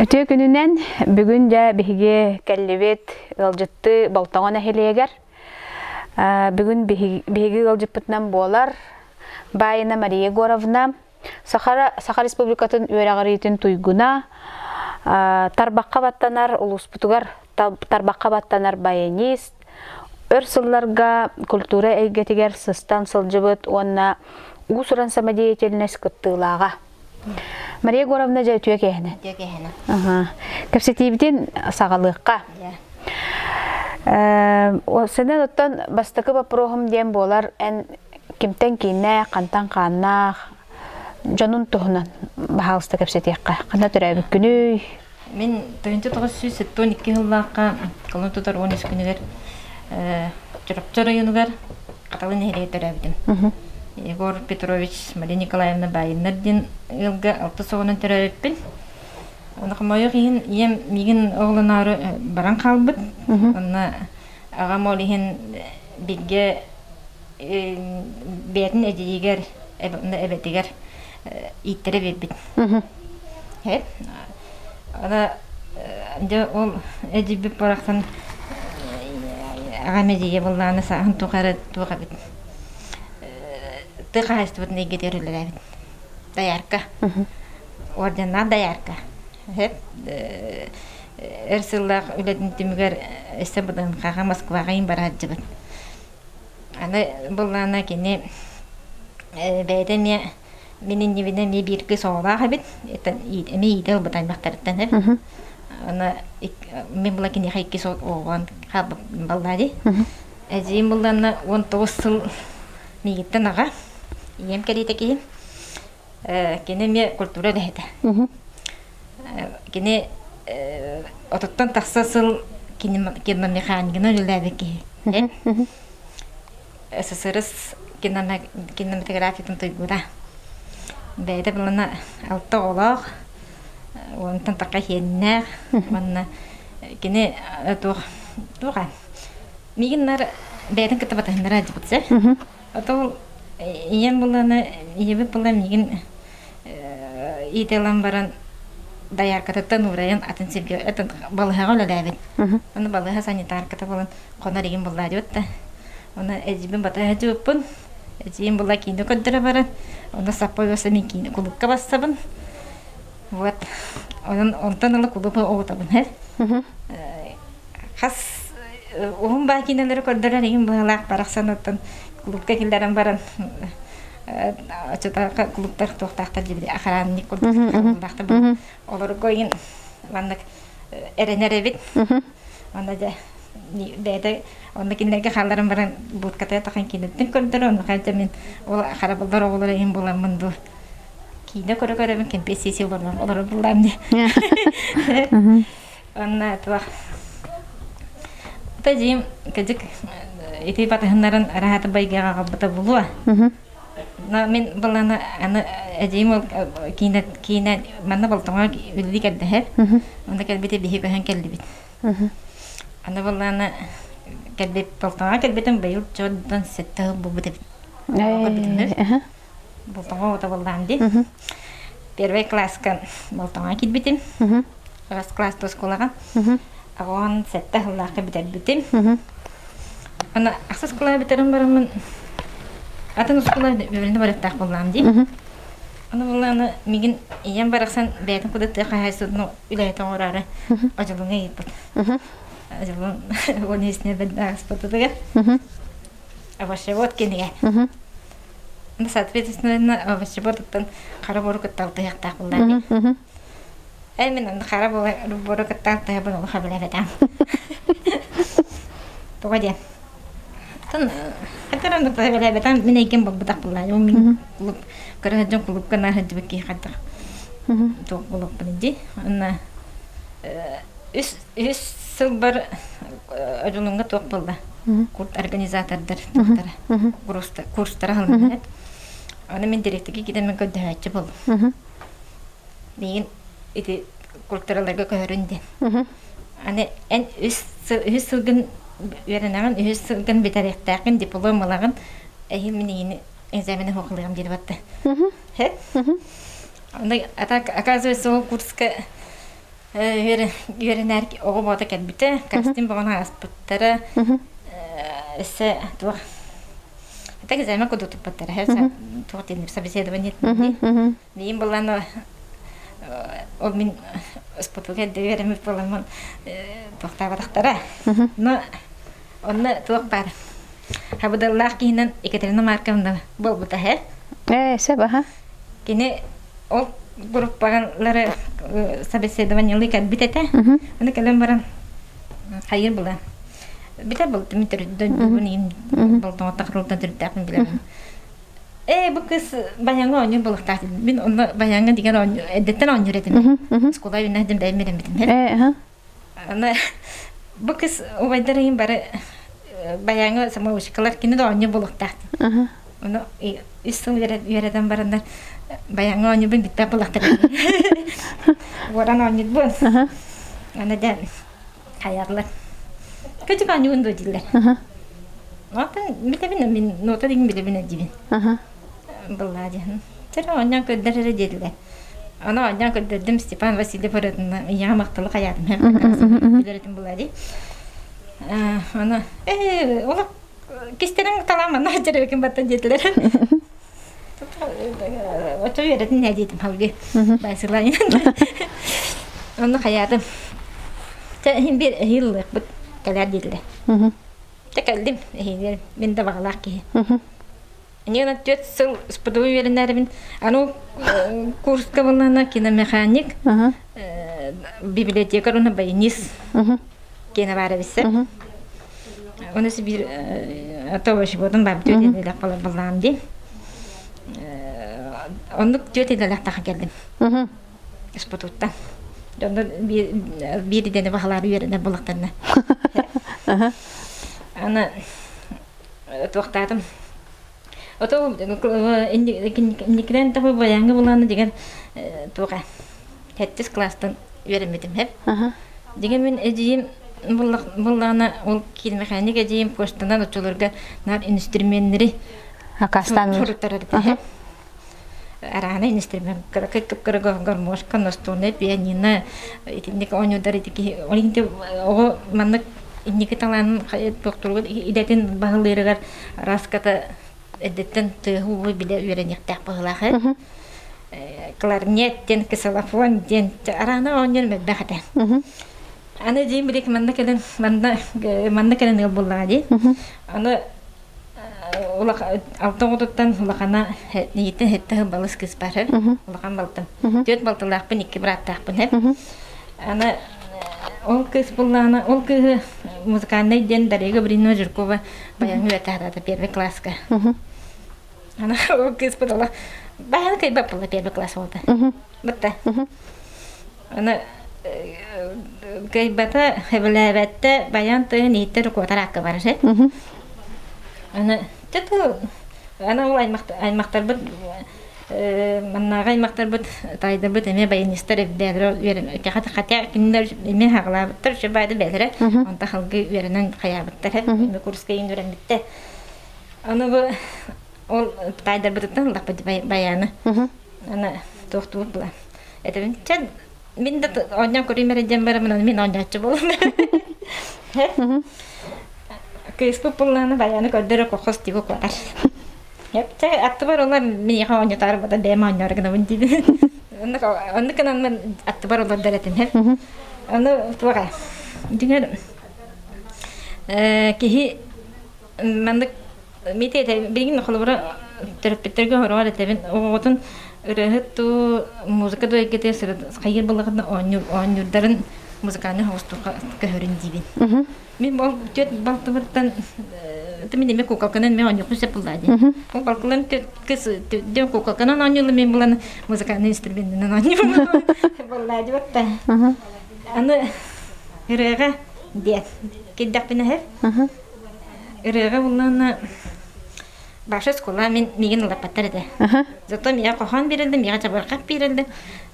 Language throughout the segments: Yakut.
Үтүө күнүнэн бүгүн дьэ биһиги кэллибит ыалдьытты Болтоҥо нэһилиэгэр. Бүгүн биһиги ыалдьыппытынан буолар Баина Мария Егоровна, Саха, Саха Республикатын үөрэҕириитин туйгуна, тарбахха баттанар улууспутугар тарбахха баттанар баянист, өр сылларга культура эйгэтигэр сыстан сылдьыбыт уонна уус-уран самодеятельность кыттыылааҕа. Мария Егоровна дьэ үтүө киэһэнэн. Үтүө киэһэнэн. Кэпсэтиибитин саҕалыахха. Сенен оттон бастакы вопроһум диэн буолар эн кимтэн кииннээх, хантан хааннаах дьонун туһунан баһаалыста кэпсэтиэххэ. Ханна төрөөбүккүнүй? Мин 1972 сыллаахха кылын тутар 13 күнүгэр Чурапчы оройуонугар Хаталы нэһилиэгэр төрөөбүтүм. Егор Петрович, Мария Николаевна Баиннар диэн ыалга алтыс оҕонон төрөөбүппүн. Онно хомойуох иһин ийэм миигин оҕолоноору баран хаалбыт. Онно аҕам ол иһин бииргэ бэйэтин эдьиийигэр эбэтигэр ииттэрэ биэрбит. Ана дьэ ол эдьиийбит барахсан аҕам эдьиийэ буоллаҕына сааһын тухары туох эбит тыа хаһаайыстыбатын эйгэтигэр үлэлээбит доярка орденнаах доярка өр сыллаах үлэтин түмүгэр өссө БДНХ-ҕа Москваҕа иин бара сылдьыбыт. Аны былаана кини бэйэтэ эмиэ мин иннибинэ эмиэ биир кыыс оҕолоох эбит. Эмиэ иитэ ылбыт аймахтарыттан эбит. Аны мин була киниэхэ иккис оҕоҕун хаалбыт баллаа дии. Эдьиийим булланна 19 сыл миигиттэн аҕа. Ийэм кэриэтэ киһи. Кини эмиэ культура үлэһитэ. Кини отуттан тахса сыл киномеханикынан үлэлээбит киһи. СССР кинематографиятын туйгуна. Бэйэтэ булана алта оҕолоох, онтон тақа иһиэннээх уонна кини туох туох миигин нар бэйэтин кытта батыһыннара дьыбытсэ. Ото ийэм булана ийэбит була миигин иитэ ылан баран дояркатыттан уурайан атын сиргэ атын балыһаҕа үлэлээбит. Ону балыһа санитарката буолан хонор игин буллаа диэбит да. Оны эдьиийбин бата сылдьыбыппын. Эдьиийим була киинэ көрдөрө баран, онно саппай уоса мин киинэ кулуупка бассабын. Вот. Онон онтон ыла кулуупа оҕутабын һэ. Хас уһун баа киинэлэри көрдөрөр иһин быһалаах барахсан оттон кулуупка киллэрэн баран оччотооҕу кулууптар туохтаахтар диэбит охранник курдук олорго иһин маннык эрэнэр эбит онно дьэ бэйэтэ онно кинилэргэ хаалларан баран будката тахан киинэттэн көрдөрөр онно хайда мин ол харабыллар оҕолор иһин буламмын дуу киинэ көрө көрөбүн кэмпиэс олорор олорор буллаам дии Онно туох Эдьиийим кыдьык ити батыһыннарын араһата байгаҕа аҕалбыта буолуо. Но мин быланы аны эдьиийим ол киинэ киинэ манна Болтоҥо үлэлии кэрдэһэр. Онно кэлбитэ биһи көһөн кэллибит. Аны быланы кэлбит Болтоҥо кэлбитим быйыл чордон сэттэ сыл буолбут эбит. Болтоҥо оҕото буоллаҕым дии. Первый класска Болтоҥо киирбитим. Раз класс оскуолаҕа. 17 сыллаахха бүтэрбитим. Аны ахсыс кылааһы бүтэрэн бараммын атын оскуола үөрэнэ барыахтаах буоллаҕым дии. Аны буоллаҕына миигин ийэм барахсан бэйэтин курдук тыа хаһаайыстыбатын үлэһитэ оҥороору Одьулуҥҥа ыйыппыт. Одьулуҥ уон үсүнэ бэрдээҕиспытыгар овощевод кинигэ. Соответственно, овощеводуттан хара буору кытта алтыһыахтаах буоллаҕа дии. Эй, мин онно хара буору кытта алтыһабын олох эбилэбэтээм. Тоҕо диэн. Оттон хатар оннук эбилэбэтээм мин эйгем булбутах буоллаа. Мин клуб көрө сылдьан клубка наа сылдьыбыт киһи хайдах туох буолуохпун дии. Онно үс Үһүс сылбар Одьулууҥҥа туох буолла? Курт организатордар туохтара курстара аһылынна. Аны мин дириэктэргэ киирэн көрдөһөөччү буоллум. Миигин ити культураларга көһөрүн диэн. Аны эн үс үһүс сылгын үөрэнэҕин, үһүс сылгын бүтэриэхтээххин, диплом ылаҕын, эһиил мин эйигин экзамена суох диэн батта. Аны оказывается, ол курска Үөрэнэр оҕо боото кэлбитэ, кастинг боҕону ааспыттара. Өссө туох это экзамен куду туппаттара, туох диэн собеседование Миин булан ол мин спотуга эрдэ үөрэммит буоламмын туохтаабатахтара. Но онно туох баар хабыдаллаах киһинэн Екатерина Марковна буолбута һэ. Ээ, сөп аха. Кини ол группалары собеседованиелыы кэлбит этэ. Аны кэлэн баран хайыр була. Бүтэр болтум мин төрүттэн иин болтоҥоттон хатылтан төрүттээхпин билэбин. Ээ, бу кыз баяҥҥа оонньуур буолуохтаах. Мин онно баяҥҥа дигэр оонньуу эрдэттэн оонньуур этим. Оскуола үүнэ дим бэйэм билэммитим. Ээ, Аны бу кыз убайдар иһин бары баяҥҥа самоучкалар кини да оонньуур буолуохтаах. Ону үс сыл үөрэтэн бараннар баяҥҥа оонньуурбун бүппэт буолуохтар. Уоран оонньуурбун. Аны дьэ хайарлар. Көчүк оонньугун дуо дииллэр. Онтон билэбин мин нота дигин билэбин диибин. Быллаа диэн. Чэ оонньоон көрдөр эрэ диэтилэр. Аны оонньоон көрдөрдүм Степан Васильев ырыатына ийэҕэ махталы хайаатым билэр этим былаа дии. Аны ээ олох кистэлэҥ талаан манна сылдьар эбикин баттан диэтилэр. Оччо үөрэтин ээ диэтим халгы. Байсылайын. Онно хайаатым. Чэ иһин биир эһиил ылыахпыт кэлээр диэтилэр. Чэ кэллим эһиилэр мин да баҕалаах киһи. Инньэ түөрт сыл СПТУ үөрэнээрибин аны курска буллаана киномеханик, библиотекарь уонна баянист киэнэ баар эбиссэ. Оны биир товарищ бодун бар түөт идэлэх балаам дии. Оннук түөт идэлэх таха кэллим. СПТУттан. Онно биир идэни баһылаары үөрэнэр булактарна. Аны туохтаатым. Ото инникинэн тахы баяҥҥа булааны деген туоха хэттис класстан үөрэммитим хэп. Деген мин эдьиийим буллаҕына ол киномеханик эдьиийим почтанан оччолорго наар инструменнэри Акастан суруттарар этэ. Араана инструмент кыракый кып-кыра гармошка, настольное пианино итинник оонньуудар ити киһи ол инти оҕо маннык инники талаанын туохтуругун идэтин баһылыырыгар раската эрдэттэн тыаһы-ууһу билэ үөрэниэхтээх быһыылаах э кларнет диэн ксилофон диэн араана оонньуур мэлбэх этэ. Аны дьиим билик манна кэлэн манна манна кэлэн ыал буоллаҕа дии. Аны алта оҕотуттан улахана ийэтин сэттэ балыс кыыс баар улахан балтым. Түөрт балтылаахпын, икки бырааттаахпын Аны ол кыыс буллаҕына, ол кыыһы музыкальнай диэн Дарья Гавриловна Жиркова баяҥҥа үөрэтэ первый класска. Аны ол кыыс була баяны кыйбап була первый класс буолта. Бытта. Аны кыйбата, хэбилээбэттэ баян тыын иһиттэр куотар аакка барар. Аны тету аны ол аймахтарбыт маннааҕы аймахтарбыт таайдарбыт эмиэ баянистар эбдээлэрэ үөрэн хотя кинилэр эмиэ хаҕалаабыттар үчүгэй баайды бэйэлэрэ онто халгы үөрэнэн хайаабыттар эмиэ курска иин үөрэммиттэр аны бу ол таайдарбытыттан ыллахпыт баяны аны туохтуур була этэбин чэ мин да оонньоон көрүүм эрэ диэн бараммын мин оонньооччу буоллум кыыспыт буллааны баяны көрдөрө кохос тиги куотар Чэ, аттыбар олор миэхэ оонньотоор бата бэйэм оонньоору гынабын диибин. Оннук оннук гынан аттыбар олордор этим. Ону туох дьиҥэр киһи маннык мити билигин холобура төрөппүттэргэ хороҕор этэбин оҕоҕутун ырыаһыт дуу музыка дуу эйгэтигэр хайыыр буоллаҕына оонньуурдарын музыкальнай хоҕустууга көһөрүн диибин. Мин ол түөрт балтыбыттан мин эмиэ куколканан эмиэ оонньуохпун сөп буоллаа дии. Ол балкылан кыс дьон куколканан оонньууллар мин булан музыкальный инструментынан оонньуубун буоллаа дии батта. Аны ырыаҕа диэн киирдэхпинэ эһэр. Ырыаҕа буллаҕына Баша школа мин миигин ылаппаттар этэ. Зато миэхэ хоһоон биэрэллэр, миэхэ чабырҕах биэрэллэр,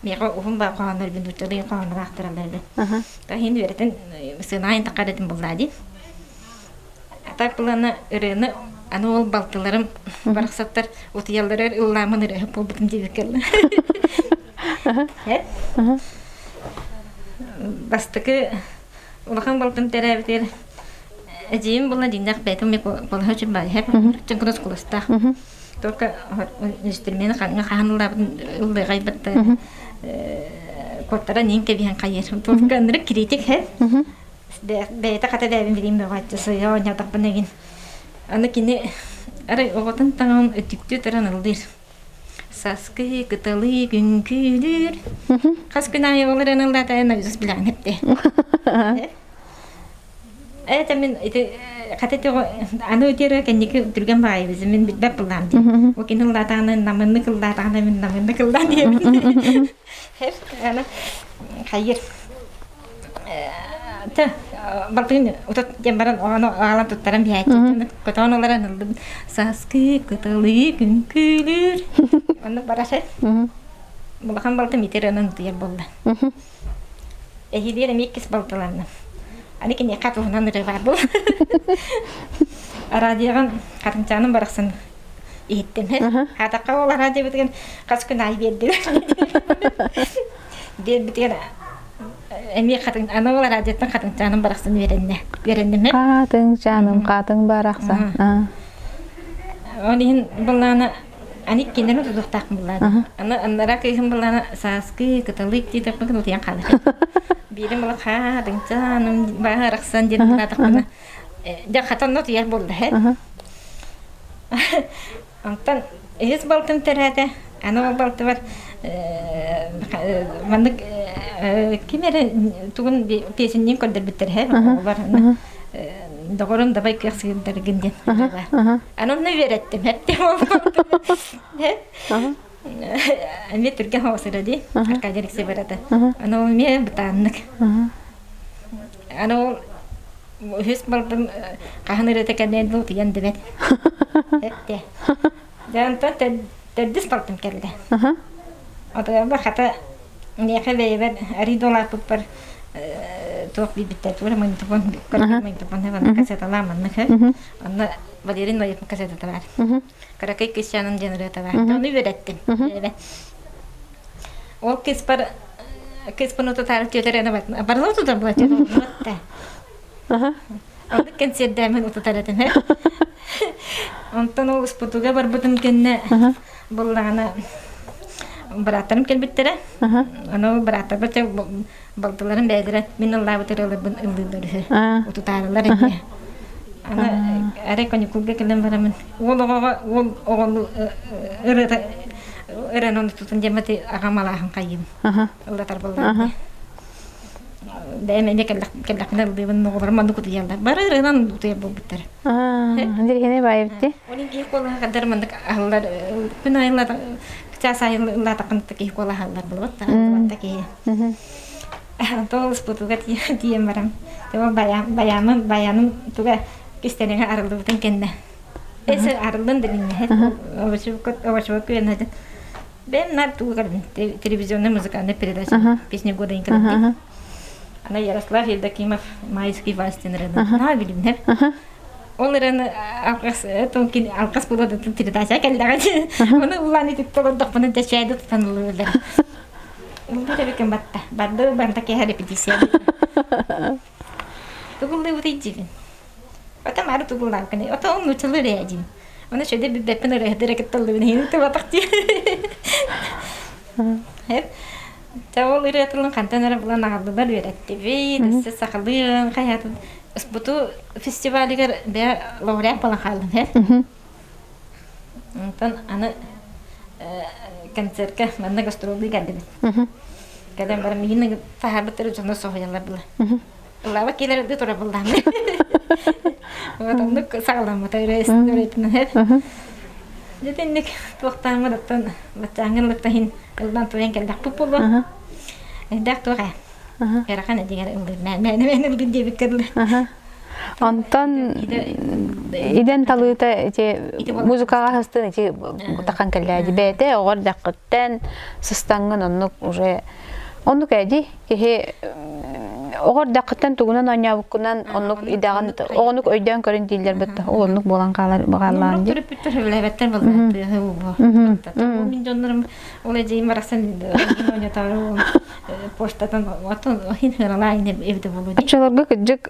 миэхэ уһун баа хоһооннор бин нууччалыы хоһооннор аахтараллар этэ. Иһин үөрэтэн сыанаайын таххар этим буллаа дии. А так былана ырыаны аны ол балтыларым барахсаттар утуйалларыгар ыллаамын ырыаһыт буолбутум диэбиккэ. Бастакы улахан балтым төрөөбүтүгэр эдьиийим буолла дьиҥнээх бэйэтин эмиэ куолаһа үчүн баайыһа чыҥкынас куластаах. Только инструмент хаҥҥа хаһан ыллаабытын ыллыаҕайбыт да куоттара нин кэбиһэн хайыыр. Только ынырык критик һэ. Бэйэтэ хата бэйэбин билиим бөҕөччү сыйа оонньоотохпун эгин. Аны кини арай оҕотун таҥаһын өтүктүү туран ыллыыр. Саскы кыталыы күҥкүүлүүр. Хас күн аайы ол эрэн ыллаата наизусть билэҕин эптэ. Это мин ити хата ити аны үтүөрэ кэнники түргэн баайыбыз мин билбэт былаам дии. Ол кини ыллаатаҕына намыннык ыллаатаҕына мин намыннык ыллаан диэбин. Аны хайыр Тэ балтын утат диэн баран ону аалан туттаран биһээччи көтөҕөн ыларан ыллым сааскы кытылыы күҥкүүлүүр оннук барар улахан балтым итир ынан утуйар буолла эһиилиэр эмиэ иккис балтыланным аны киниэхэ туһунан ырыа баар буол радиоҕын хатыҥчааным барахсан иһиттим хаатахха ол радиобытыгар хас күн аайы биэрдилэр Биэрбитигэр эмиэ хатыҥ аны ол радиоттан хатыҥчааным барахсан үөрэннэ. Үөрэнним. Хаатыҥчааным хаатыҥ барахсан. Ол иһин былаана аны иккиннэрин тутуохтаахпын былаана. Аны аннара кыыһым былаана сааскы кыталык диэтэхпин утуйан хаалар. Биирим была хаатыҥчааным барахсан диэн былаатахпына дьэ хатан утуйар буолла һэ. Онтон үһүс балтым төрөөтө. Аны ол балтыбар маннык ким эрэ тугун песеннин көрдөрбүттэр һэ оҕолор доҕорум давай кыах сыырдаргын диэн аны онно үөрэттим эттим эмиэ түргэн хоосура дии Аркадий Алексей барата аны ол эмиэ бытааннык аны ол Үһүс балтым хаһан ырыата кэннин утуйан дибэт. Эттэ. Дьэ онтон төрдүс балтым кэллэ. Отуйарбар хата миэхэ бэйэбэр арый долааппыппар туох биирбиттэр туора магнитофон магнитофон манна кассеталаан маннык онно Валерий Ноев кассетата бар. Кыракый кысчааным диэн ырыата бар. Ону үөрэттим. Ол кыыспар кыыспын утутаары түөтэр аны барыла утутар була түөтэр Оннук кэнсиэрдээмин утутар этим. Онтон ол успутуга барбытым кэннэ буллаҕына бырааттарым кэлбиттэрэ. Аны ол бырааттарбар балтыларым бэйэлэрэ мин ыллаабыт ырыаларбын ыллыыллар үһү. Утутаарылар эмиэ. Аны эрэ каникулга кэлэн бараммын уол оҕоҕо уол оҕону ырыата ырыаны тутун диэммэти аҕам алааһын хайыым ыллатар буоллар бэйэм эмиэ кэллэхпинэ ыллыыбын оҕолорум маннык утуйаллар бары ырыанан утуйар буолбуттар Дирихини баайбытти Onun киһи куолаһа хаддар маннык аһыллар күн айылла чаас айы ыллаатаххына киһи куолаһа аһыллар буолбат та киһи Тоҕус спутуга тиийэн баран баяным баяным туга кистэлэҥэ арыллыбытын кэннэ эсэ арыллан да билиннэһэр овощевой күөнэдин бэйэм нар тугу көрдүм телевизионная музыкальная передача песня года интерактив ана Ярослав Евдокимов майский вальс диэн ырыаны наа билимнэр ол ырыаны алҕас алҕас буолуо передача кэллэҕэ ону улаан итикте олордохпуна дэчээди тутан ыллыыллар Ыллыыр эбикин батта. Барды барда киэһэ репетиция. Тугуллуубутуй диибин. Ото мары тугуллаабыккын. Ото ол нууччалыы ырыа диибин. Оны шөдө билбэппин ырыаһыт эрэ кытта ыллыбын иһин тыбатах дии. Чэ ол ырыа тылын хантан эрэ булан аҕаллылар үөрэттибит. Өссө сахалыын хайаатын Буту фестивалигар бэйэ лауреат буолан хааллым һэ. Онтон аны концертка манна гастроллуу кэллибит. Кэлэн баран миигин таһаарбыттар дьоно соһуйаллар была. Ыллаабат киилэр ырдыы тура буллааммын. Вот оннук саҕаламмыта ырыа Дьэ туохтааммын оттон баччааҥҥын ылыкта иһин ыллан туйан кэллэхпит буолуо. Элбэх туох ээ. Ыарахан эдигэр ыллыыр мээнэ мээнэ ыллыыр диэбиккэ дылы. Онтон идэн талыыта ити музыкаҕа сыстын ити тахан кэллээди бэйэтэ оҕор дэххиттэн сыстаҥҥын оннук уже оннук эди киһи оҕор дэххиттэн тугунан оонньообуккунан оннук идэҕин оҕонук өйдөөн көрүн дииллэр бытта ол оннук буолан хаалар хааллаан дии төрөппүттэр сөбүлээбэттэр буоллаҕа мин дьоннорум ол эдьиийим барахсан оонньотоору Почтатан отон хин хыралаа эбитэ буолуо дии. Оччолорго кырдьык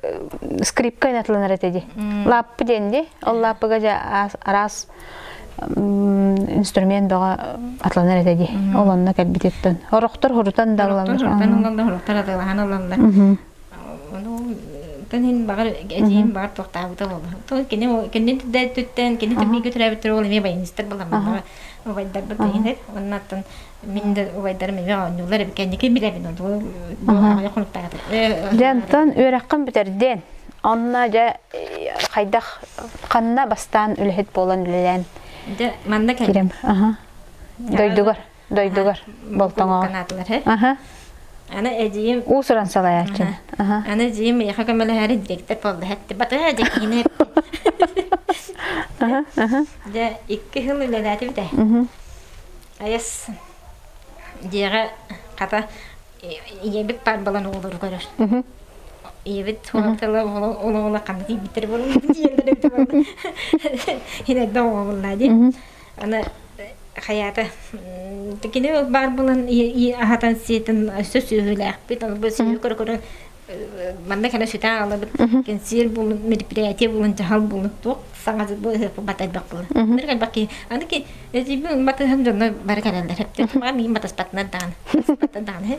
скрипка атланар этэ дии. Лааппы диэн дии. Ол лааппыга дьэ араас инструмент бөҕө атланар этэ дии. Ол онно кэлбититтэн. Орохтор хорутан да ылаллар. Хорутан ылаллар, хорохтор атылаһан ылаллар. Ону тэн иһин баҕар эдьиийим баҕар туохтаабыта буолуо. То кини кини түттэн кини тымныйга төрөөбүттэр ол эмиэ баянистар буолан убайдарбыт иһинэр. Оннаттан мин да убайдарым эмиэ оонньуулар эбит кэнники билэбин ол аҕыйах хонуктаата. Дьэ, үөрэххин бүтэрдин. Онно дьэ хайдах ханна бастаан үлэһит буолан үлэлээн Дьэ, манна кэллим. Дойдугар, дойдугар Болтоҥоҕо. Аха. Аны эдьиийим Уус-уран салайааччы. Аха. Аны эдьиийим миэхэ көмөлөһөөрү дириэктэр буолла. Этти батыһа дьэкиинэ. Дьэ, 2 сыл үлэлээтибит ээ. Айас дьиэҕэ хата ийэбит баар буолан оҕолору көрөр. Ийэбит суолтала оҕолоро ханна тиийбиттэр буолан тиийэллэр эбитэ буолла. Инэрдэ оҕо буолла дии. Аны хайаата кини баар буолан аһатан сиэтин өссө сүөһүлээхпит, аны бу сүөһү көрө-көрө манна кэлэ сүтэ аҕалабыт кэнсиэр буолун мероприятие буолун дьаһал буолун туох саҥа бу ыһыахпыт бат элбэх буолар бары элбэх киһи аны ки эдьиийбин батыһан дьонно бары кэлэллэр мага миигин батыспатынан даҕаны батыспаттан даҕаны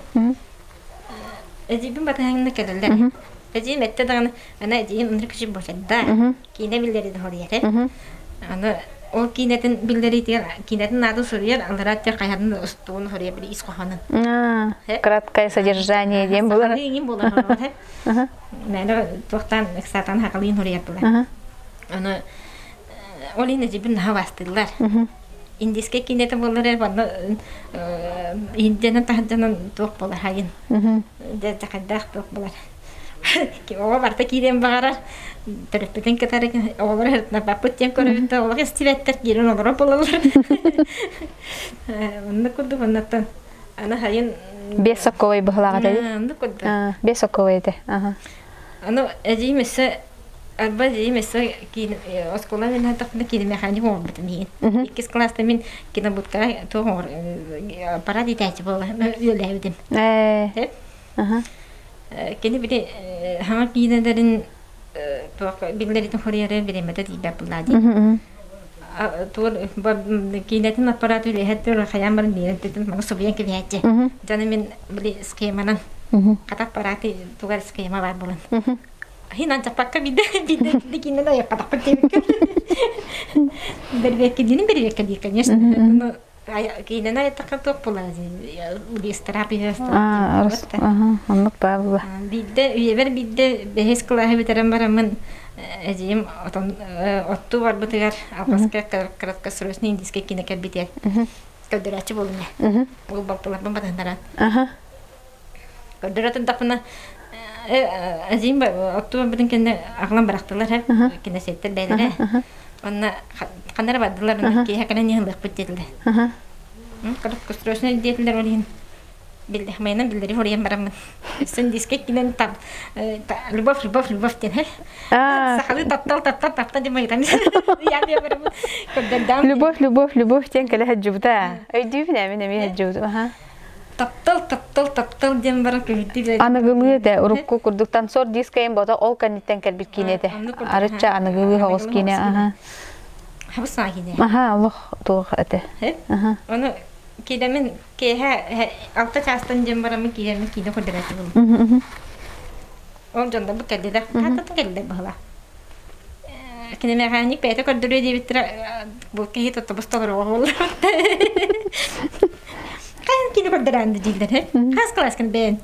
эдьиийбин батыһанна кэлэллэр эдьиийим эттэ даҕаны аны эдьиийим ынырык күчүк буолсарда киинэ биллэрин хоруйар аны ол киинэтин биллэриитигэр киинэтин аатын суруйар аллараа өттүгэр хайатын устуун хоруйар били ис хоһоонун Краткое содержание диэн булар. Сахалыы буолар Мээнэ туохтаан ыксаатан хахалыын хоруйар буолар. Аны ол иһин эдьиийбин наһаа убаастыыллар. Индийскэй киинэтэ буоллар эрэ манна иһирдьэнэн таһырдьанан туох буолар хайын. Дьэ хайдаах туох буолар. Оҕо барыта киириэн баҕарар, төрөппүтүн кытары оҕолор баппыт диэн көрөбүт да олох истибэттэр киирэн олорор буолаллар. Оннук курдук оннуттан аны хайын Биэс сокковай быһылаах этэ. Оннук курдук. Биэс сокковай этэ. Аны эдьиийим өссө арба эдьиийим өссө киин оскуола мин тахпына киномеханик оҥорбутум иһин. Иккис класста мин кинобудкаҕа туох оҥор аппарат иитээччи буола үлэлээбитим. Кини били хаҥа киинэлэрин туох биллэритин хоруйары бириэмэтэ тиийбэт буоллаа дии. Туор киинэтин аппарат үлэһэт хайаан баран биэрэн тетин маны субуйан кэбиһээччи. Дьону мин били схеманан хата аппараты тугар схема бар буолан. Хин анчаппакка биде биде киинен айаппатахпын диэбиккин. Бэрбиэккэ диин бэрбиэккэ дии, конечно. Но киинэн айаттахха туох буолар Оннук баа була. Биирдэ үйэбэр биирдэ бэһис кылааһы бүтэрэн бараммын эдьиийим отон оттуу барбытыгар алҕаска краткосрочный индийскэй киинэ кэлбитигэр көрдөрөөччү буолуҥ ээ. Ол балтыларбын батыһыннаран. Көрдөрө турдахпына эдьиийим оттуу барбытын кэннэ аҕалан бырахтылар кинэсиэттэр бэйэлэрэ. Онно ханна эрэ бардылар, киэһэ кэлэн иһэн ылыахпыт диэтилэр. Краткосрочный диэтилэр ол иһин биллэхмэйинэн биллэри хоруйан бараммын. Өссө диске кинен там любовь, любовь, любовь диэн сахалыы таптал, таптал, таптал диэн майытан я Любовь, любовь, любовь диэн кэлэ сылдьыбыта. Өйдүүбүн эмин эмиэ сылдьыбытым. Таптал, таптал, таптал диэн баран көһүттү. Аныгылыы этэ, урукку курдук танцор дискайын бото ол кэнниттэн кэлбит киинэ этэ. Арычча аныгылыы соҕус киинэ. Аха. Хабыс киинэ. Аха, олох туох этэ. Аха. Ону киирэмин киэһэ 6 чаастан диэн бараммын киирэмин киинэ көрдөрөөччү буоллум. Ол дьоннор бу кэллилэр. Хааттан кэллилэр быһыла. Кинемеханик бэйэтэ көрдөрүө диэбиттэрэ бу киһи тотобус толоруоҕа буолла. Хайан киинэ көрдөрөөн дииллэр. Хас класскын бэйэн?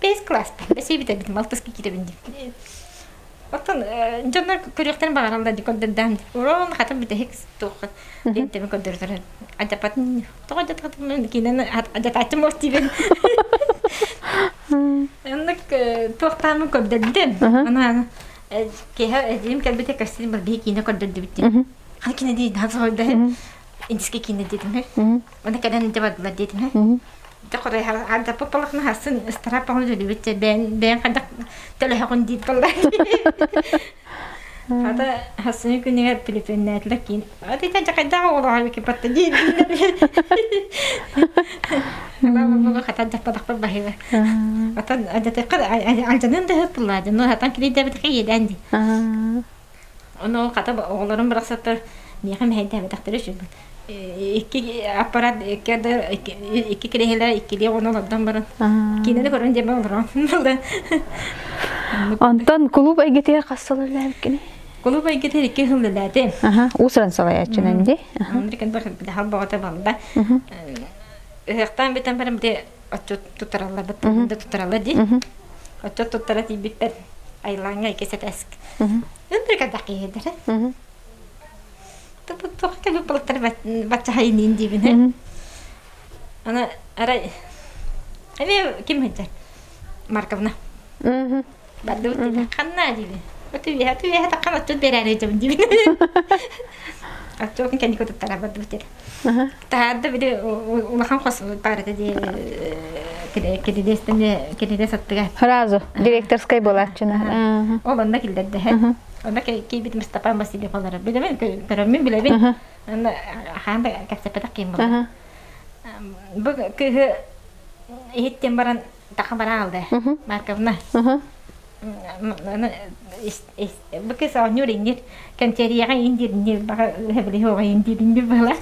Бэс класс. Бэсиэбит эбит, алтыска киирэбин диэн. Оттон дьоннор көрүөхтэрин баҕараллар ди көрдөрдөөн. Урон хатын бүтэһик туохха диэнтэми көрдөрдөр. Адьапат тоҕо адьататым киинэн адьатааччым буол диибин. Оннук туохтааммын көрдөрдүм. Аны киэһэ эдьиийим кэлбитэ көстүн бар биһи киинэ көрдөрдүбүт диэн. Хана киинэ дии наһаа соһуйда. Индийскэй киинэ диэтим. Оны кэлэн дьэ бардылар диэтим. Дьэ хотой ардаппыт балахна хасын ыстараап баҕаны төлүүбүт бэйэн бэйэн хайдах төлөһөҕүн диир балла. Хата хасыҥы күнүгэр түлүпүөннээтилэр киин. Ати хайдах оҕолоҕо кипатта дии Ала хата дьаппадахпар баһыыба. Атан адьатыкка алдьанын да ыһыттыллаа дьон хатан килийдэбит иэдээн дии. Ону хата оҕолорум барахсаттар миэхэ мэһэйдээбэтэхтэрэ үчүгэй. Икки аппарат икки икки кириэһилэ иккилии оҕону олордон баран киинэни көрөн диэбэ олорон. Онтон кулууп эйгэтигэр хас сыл үлэлээбиккиний? Кулууп эйгэтигэр 2 сыл үлэлээтим. Уус-уран салайааччынан дии. Американ бахал боҕото балда. Ыһыахтаан бүтэн баран бити отчут туттараллар да туттараллар дии. Отчут туттара тиийбиппэр айлааҥҥа икки сэтээск. Ындыр кэлбэх киһилэрэ. Туох кэлбит балыктар баччахайыныын диибин. Аны арай эмиэ ким сылдьар? Марковна. Бардыбыт диибин. Ханна диибин. Оту үөһэ таххан отчут биэрээри дьабын диибин. Отчуотун кэнники туттара бардыбыт диэн. Таһаарда били улахан хос баарата дии кирилиэстэн кирилиэс аттыгар. Сразу директорскай буолааччына. Ол онно киллэрдэ. Онно киирбит Мустапа Васильев олорор. Билэбин, көрөммүн билэбин. Онно хаан да кэпсэппэтэх киһим буолла. Бу кыыһы иһиттэн баран таха бара алды Марковна. Бу кыыс оонньуур иҥнир кэнчиэрийэҕэ индириннир баҕа хэбилиһи индириннир буола.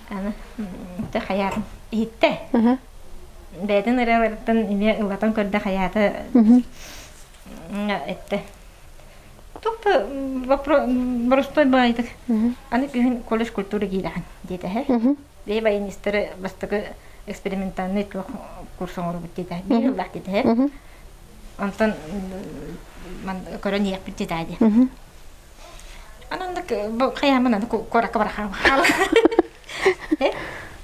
Аны хайаатын иһиттэ. Бэйэтин ырыаларыттан эмиэ ыллатан көрдө хайаата этте. Туох да боростуой баайдык. Аны күһүн колледж культуры киирэҕин диэтэ. Бэйэ баянистары бастакы экспериментальный туох курс оҥоробут диэтэ. Биир сыллаах диэтэ. Онтон көрөн иһиэхпит диэтэ дии. Анан да хайаамын аны куоракка бара хаалла.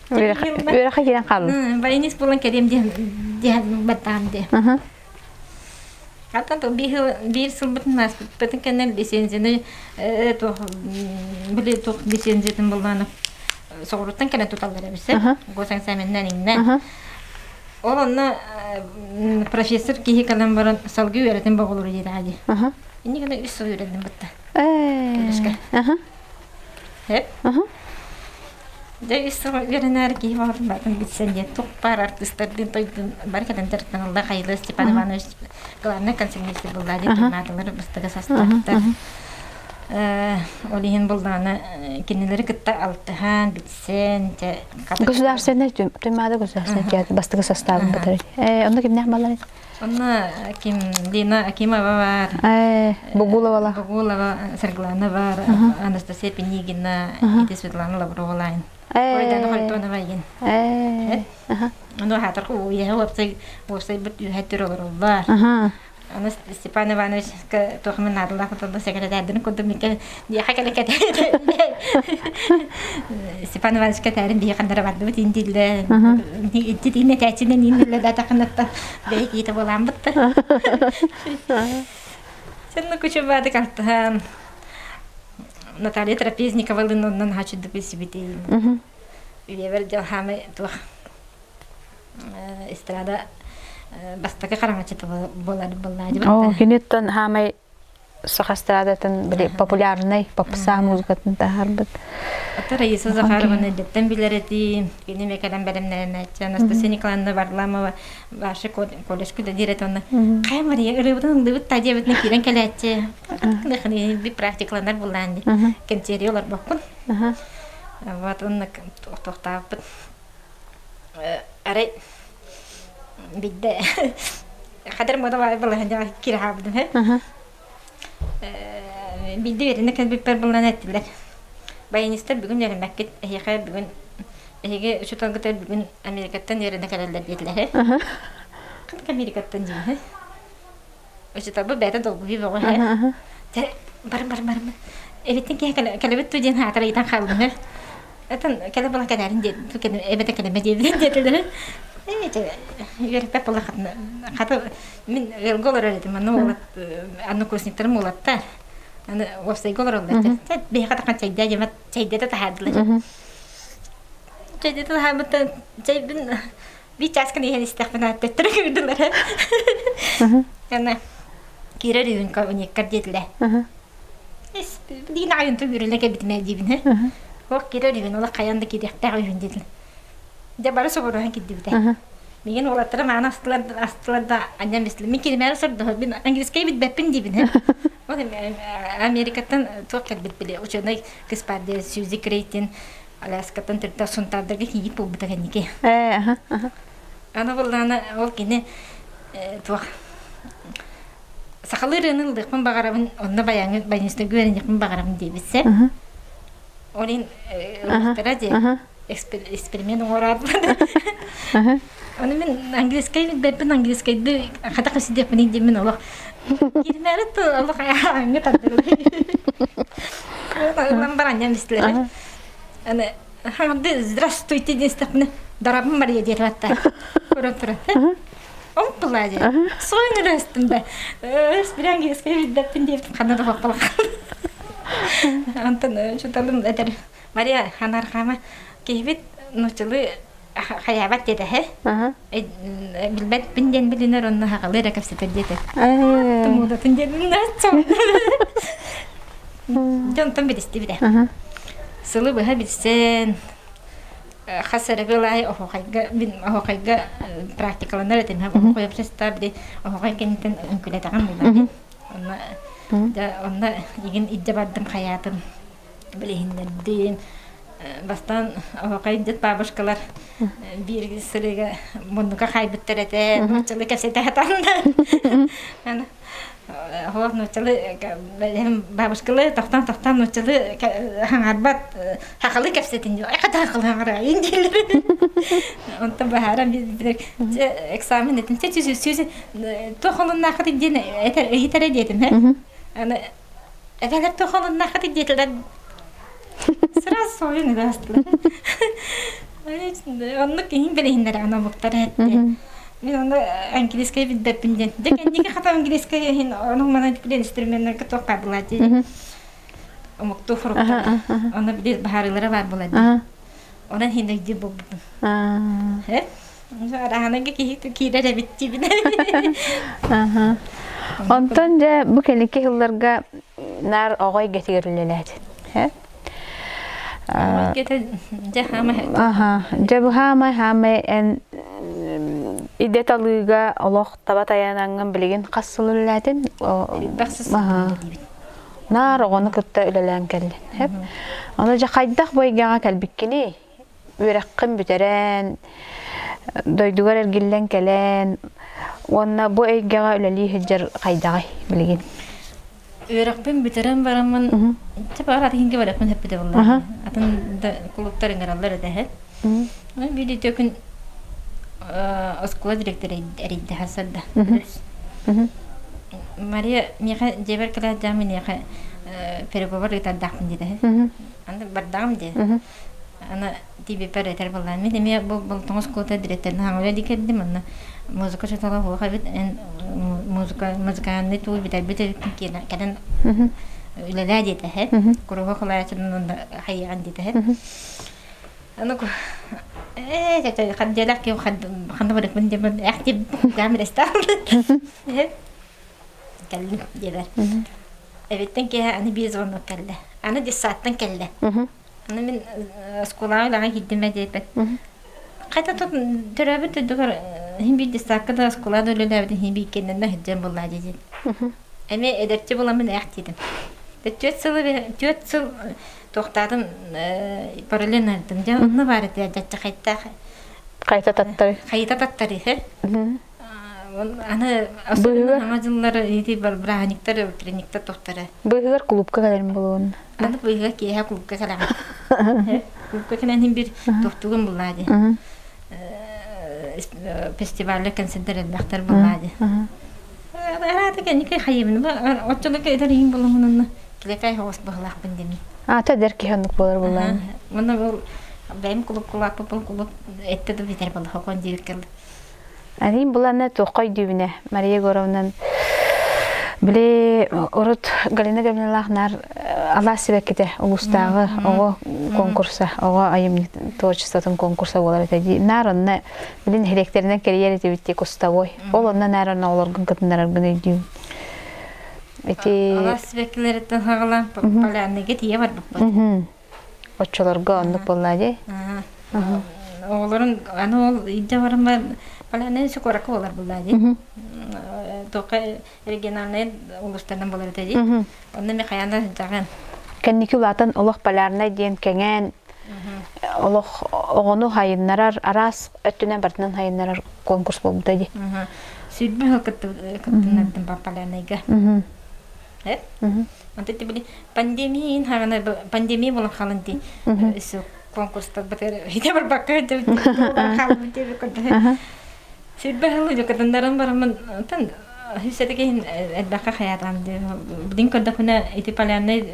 Үөрэххэ киирэн хааллым. Баянист буолан кэлиэм диэн диэн баттаам диэн. Аттан биир сылбытын ааспыппытын кэннэ лицензияны туох били туох лицензиятын буллааны соҕурууттан кэлэн туталлар эбит госэксээмэннэн иҥнэ. Ол онно профессор киһи кэлэн баран салгыы үөрэтин боҕолору диэтэҕэ дии. Инник гына үс сыл үөрэнним бытта. Колледжка. Хэп. Дьэ үс сыл үөрэнээр киһи баҕатын баатын билсэн диэн туох баар артыыстардыын тойдун бары кэлэн дьарыктаналлар Хайылы Степан Иванович главный концертмейстер буолла диэн туймаатылар бастакы састааптар. Ол иһин буллаҕына кинилэри кытта алтыһан, билсэн, дьэ Государственный Туймаада государственный театр бастакы составын бытар. Онно кимнээх баллар? Онно ким Лина Акимова бар. Бугулова. Бугулова, Саргылана бар, Анастасия Пенигина, ити Светлана Лаврова-Лайн. Ойдана Хольтонова иин. Ону хатыр уйаһы уопсай уопсайбыт үһэ түр олороллар. Аны Степан Иванович туохмын наадалаах отонно секретарьдарын курдук микке диэхэ кэлэ кэтэ Степан Иванович кэтээрин биһи ханнара бардыбыт индиллэ итти тиинэ кээчинэн иинниллэ да тахынатта бэйи киитэ буолаамбытта Сенна кучубаады картахан Наталья Трапезниковалын оннан хачыдык билсибити үйэбэр дьалхаамай туох эстрада бастакы хараҥаччыта буолар буоллаадьыбыт. Оо, киниттэн хаамай саха эстрадатын били популярнай попса музыкатын таһаарбыт. Ата Раиса Захаровна эрдэттэн билэр этим. Кини эмиэ кэлэн бэлэмнэнээччи. Анастасия Николаевна Варламова ваша колледжка да диир этэ онно. Хайа Мария ырыабытын ыллыбыт та диэбитинэ киирэн кэлээччи. Би практикаланар буллаан ди. Кэнсиэри олорбоккун. Вот онно тохтообут. Арай бидде хадыр мода балаһаньаҕа киирэ хаалбытым үһү. Биирдэ үөрэнэ кэлбиппэр булан эттилэр. Баянистар бүгүн үөрэммэккит, эһиэхэ бүгүн эһиги учууталгытыгар бүгүн Америкаттан үөрэнэ кэлэллэр диэтилэр. Ханнык Америкаттан диибин Учууталбыт бэйэтэ долгуйуу бөҕө үһү. Дьэ, барым барым барым. Эбиттин киһи кэлэбит дуу диэн аатар ыйытан хааллым үһү. Этэн кэлэ буолан кэлээрин диэн эбэтэ кэлэмэ диэбитин диэтилэр. Ээ, дьэ, үөрэппэт буолла хатына. Хата мин ыалга олорор этим, аны уолат одноклассниктарым уолаттар. Аны уопсайга олороллор. Дьэ, биһиэхэ тахан чэйдээ диэмэт чэйдэтэ таһаардылар. Чэйдэтэ таһаарбыттан чэйбин биир чааскын иһэн истэхпинэ төттөрү күүрдүлэр. Аны киирэр үһүн униккар диэтилэр. Билигин аҕайын төгүрүлэ кэлбитим ээ диибин ээ. Ох киирэр үһүн, олох хайаан да киириэхтээх үһүн диэтилэр. Дьэ бары собуруһан киирдибитэ. Миигин уолаттара мааны астылар, астылар да анньан бистилэр. Мин киримээри сордоһо, мин английскай билбэппин диибин ээ. Ол Америкаттан туох кэлбит били ученый кыыс баар диye Сьюзи Крейтин Аляскаттан төрүттээх Сунтаардарга кийиит буолбута кэнники. Аны буоллаҕына ол кини туох сахалыы ырыаны ыллыахпын баҕарабын, онно баяҥы баянистарга үөрэниэхпин баҕарабын диэбитсэ. Ол иһин ылбыттара дии эксперимент оҥороорбун. Ону мин английскай билбэппин, английскайды хата хасидиэхпин диэммин олох киирмээри олох ааҥҥа тардырым. Ылан баранньам истилэр. Аны хаҥарды здравствуйте диэстэхпинэ дарабын Мария диэтэ батта. Көрөн туран. Ол была дии. Сойун ырыастым да. Өс bir английскай билбэппин диэбитим ханна да хоппалах. Антон чуталым этэр Мария ханархама киһибит нуччалыы хайаабат диэтэ һэ. Билбэппин диэн билинэр онно хаҕалыы эрэ кэпсэтэр диэтэ. Тумуудатын диэн Дьонтон билистибитэ. Сылы быһа билсэн хас эрэ ыал аайы оһуохайга мин оһуохайга практикаланар этим оһуохай общество били оһуохай кэнниттэн үҥкүүлэтэҕин булла онно дьэ онно игин илдьэ бардым хайаатым билиһиннэрдим бастаан оһуохай дед бабушкалар биир сырыыга муннука хаайбыттар этэ нууччалыы кэпсэтэ сатаан Оһох нууччалыы бабушкалыы тохтоон тохтоон нууччалыы хаҥарбат хахалы кэпсэтин диэн хата хахалы хаҥарайын дииллэр онтон баһааран дьэ экзамен этим чэ сүүс туох олуннааххытый диэн этэр ыйытара диэтим һэ аны эбэлэр туох олуннааххытый диэтилэр сразу соһуйан ыраастылар оннук иһин билиһиннэрэ омуктар этте Мин ону английскай билбэппин диэн. Дьэ кэнники хата английскай иһин ону манан билэн инструменнарга туох баар буолар дии. Омуктуу фруктар. Ону били баһаарыылара баар буолар дии. Онон иһин өйдүү буолбутум. Э? Араһаныга киһи киирэр эбит диибин. Онтон дьэ бу кэнники сылларга наар оҕо эйгэтигэр үлэлээтин. Дьэ бу хаамай хаамай эн идэ талыыга олох таба тайанаҥҥын билигин хас сыл үлэлээтин? Наар оҕону кытта үлэлээн кэллин. Ону дьэ хайдах бу эйгэҕэ кэлбиккиний? Үөрэххин бүтэрэн, дойдугар эргиллэн кэлэн уонна бу эйгэҕэ үлэлии сылдьар хайдаҕый билигин? Үөрэхпин бүтэрэн бараммын, чэ баар атын киһи барыахпын сөппүтэ буолла. Атын да кулууптар ыҥыраллар этэ эһэ. Биир үтүө күн оскуола директора эрийдэ сарда. Мария миэхэ дьиэбэр кэлээт дьаам миэхэ переговор ыытардаахпын диэтэ. Аны бардаҕым дии. Аны тиийбиппэр этэр буоллаҕым. Мин эмиэ бу Болтоҥо оскуолата дириэктэринэн хаҥалыы дии кэллим. Онно музыка учуутала суох эбит. Эн музыка музыкальный туу бүтэрбит эбиккин киэнэ кэлэн үлэлээ диэтэ эһэ. Куруһуок салайааччытын онно хайыаҕын диэтэ эһэ. Аны ээ хандиэлээх киһи ханна барыахпын диэммин эх диэбиппин кулгаам ирэстээх кэллим диэбэр. Эбиттэн киэһэ аны биир звонок кэллэ. Аны детсадтан кэллэ. Аны мин оскуолаҕа үлэҕэ киирдим ээ диэбэт. Хайта тут төрөөбүт дойдугар иһин биир детсадка да оскуолаҕа да үлэлээбит иһин биир кэннинэ сылдьан буоллаа дии. Эмиэ эдэрчи буламмын ээх диэтим. 4 сыл туохтаатым параллельно ардым. Дьэ онно баар этэ дьачча хайтаах. Хайта таттары. Хайта таттары. Аны особенно саҥа дьыллар ити бырааһынньыктар утренниктар тохтара. Быыһыгар клубка кэлэрим буолуон. Аны быыһыгар киэһэ клубка кэлэҕин. Клубка кэлэн иһин биир тохтугун буллаа дии. Фестивальга концерттэр элбэхтэр буллаа дии. Араата кэнники хайыбын оччолорго эдэр иһин буолумунна килэкэй хоҕус быһылаахпын дэмин. Аата эдэр киһи оннук буолар буоллаҕын. Муна бұл бэйэм клубкалааппын клуб этте да битэр буолла хокон диэбиккэ Анин булана туохха өйдүүбүнэ Мария Егоровнан били урут Галина Гавриловна наар алаас сибэккитэ улуустааҕы оҕо конкурса оҕо айымньы творчествотын конкурса буолар этэ дии наар онно билин нэһилиэктэринэн кэрийэр этибит дии кустовой ол онно наар онно оҕолоргун кытыннараргын өйдүүм. Ити Алаас сибэккилэриттэн саҕалаан полярныйга тиийэ барбыппыт. Оччолорго оннук буолла дии. Оҕолорун аны ол илдьэ баран полярнай куоракка буолар буолла дии. Тоққа региональнай улуустарынан буолар этэ дии. Онно ми хайаан да сылдьаҕын. Кэнники улаатан олох полярнай диэн кэҥээн олох оҕону хайыннарар араас өттүнэн барытынан хайыннарар конкурс буолбута дии. Сүүрбэ сыл кыттыннардым полярнайга. Онто били пандемия хаҕана пандемия буолан хаалан дии конкурстар бытыр хите барбакка хаалбыт Сүүрбэ сыл кытыннаран бараммын тан Все-таки элбэххэ хайаатаҕым дии. Билин көрдөхпүнэ ити полярнай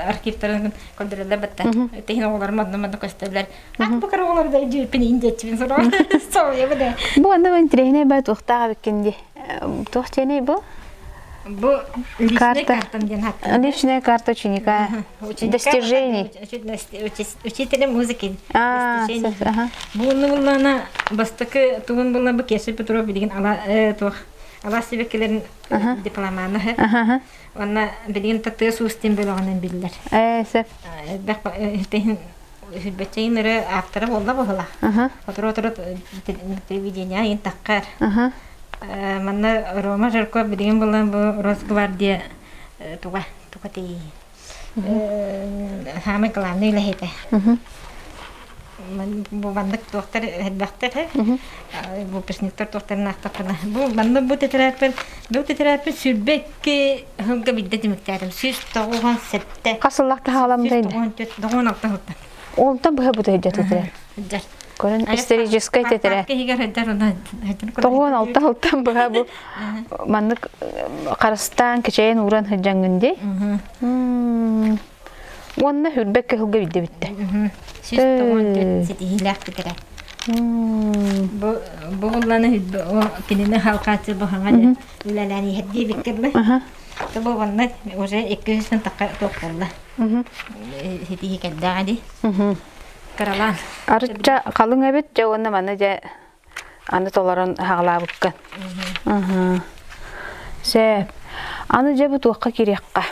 архивтарын көрдөрөллөр батта. Тиһин оҕолорум онно-манна көстөллөр. Ах, бу кыра оҕолор да дьүөппүн иин диэччибин сороҕор соһуйабын ээ. Бу онно интэриэһинэй бай туохтаах эбиккин дии. Туох диэний бу? Бу личная карта диэн ааттанар. Личная карта ученика. Достижений. Учителя музыки. Достижений. Бу буллана бастакы тугун булла бу Кеша Петров билигин ала туох алаас сибэккилэрин дипломана Уонна билигин тыа суустин бөлөҕүнэн биллэр. Ээ, сөп. Элбэх тиһин сүрбэччэйин өрө ааптара буолла буолла. Отура-отура телевидение айын таххар. Манна Рома Жирков билигин булан бу Росгвардия туга туга тиий Саамай главный үлэһитэ. Бу маннык туохтар элбэхтэр выпускниктар туохтарын аахтахпына бу манна бу тэтэрээппин бу тэтэрээппин 22 сылга биирдэ түмүктээтим 197 Хас сыллаах таһааламмытай 194 96 сылтан Онтон быһа бу сылдьар тэтэрээт. Сылдьар. Көрөн историческай тэтэрээт. Киһигэр сылдьар онон 96 сылтан быһа бу маннык харыстаан кичэйэн ууран сылдьаҥҥын дии. Уонна хүрбэк кыһылга билдэ бүттэ. 194 ситиһиилээх бүтэрэ. Бу бу булланы кинини халқааччы бу хаҥа үлэлээн иһэрдии биккэрлэ. Бу уонна уже 200 тахха туох буолла. Ситиһи кэлдэҕэ дии. Кыралаан. Арычча халыҥ эбит дьэ уонна маны дьэ аны толорон хаҕалаабыккын. Сөп. Аны дьэ бу туохха кириэххэ.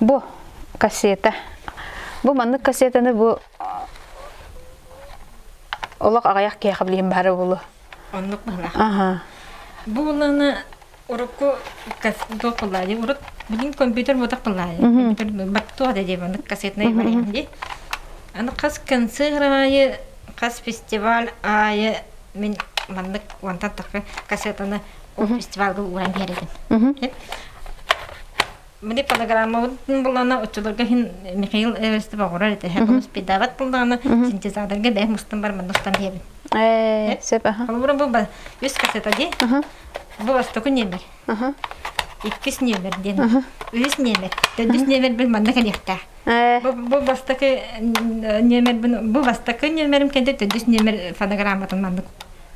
Бу кассета. Бу маннык кассетаны бу олох аҕыйах киһиэхэ билигин баара буолуо. Оннук быһылаах. Бу буланы урукку туох буоллаа урут билин компьютер буотах буоллаа компьютер баттуо да диэн маннык кассетнай вариант дии. Аны хас концерт аайы, хас фестиваль аайы мин маннык уонтан тахха кассетаны ол фестивалга ууран биэрэрим. Мини фонограммабытын буллаҕына оччолорго иһин Михаил Эверстов оҕорор этэ. Һэ, спидават буллаҕына синтезаторга бэйэм мустан бар манна устан биэбин. Ээ, сөп аха. Холобура бу үс кассета дии. Бу бастакы нүөмэр. Иккис нүөмэр диэн. Үһүс нүөмэр. Төрдүс нүөмэрбин манна кэлиэхтээх. Бу, бу бастакы нүөмэрбин бу бастакы нүөмэрим кэнтэ төрдүс нүөмэр фонограмматын маннык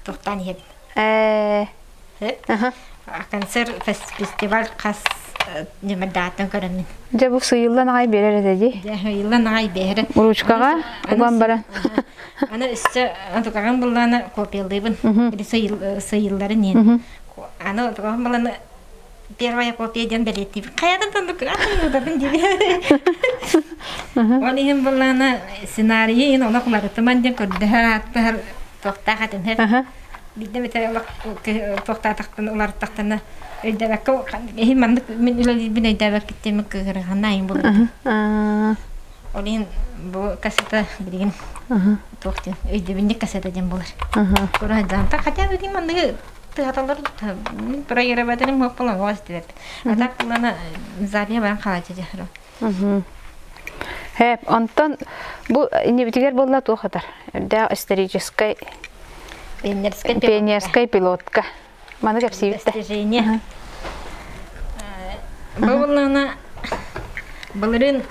туохтаан иһэбин. Ээ. Концерт фестиваль хас ньымырдааттан көрөммүн. Дьэ бу сыйыллан аҕай биэрэр этэ дии. Дьэ сыйыллан аҕай биэрэр. Ручкаҕа уган баран. Аны өссө тукаҕын буллаана копиялыыбын. Или сыйылларын иһин. Аны тукаҕын буллаана первая копия диэн бэлиэтиибин. Хайадан тандык атын диби. Ол иһин буллаана сценарийы иһин олох уларытыман диэн көрдөһөр ааттаһар туохтаах этим. Биирдэ эмитэ олох туохтаатахтан уларыттахтана өйдөөбөккө иһин маннык мин үлэлиирбин өйдөөбөккүттэн кыыһырҕана айын булбутум. Ол иһин бу кассета билигин туох диэн өйдөбүнньүк кассета диэн буолар. Кураһыддаанта хотя билигин манныгы тыһаталар проигрывателим суох буолан оҕо истибэт. А так булана задняя баран хаалаччы дьахарым. Хэп, онтон бу иннибитигэр буолла туох атар? Үрдээх историческай пионерскай пионерскай пилотка. Маны кэпсиибит да. Достижение. Бу буллаҕына былырыын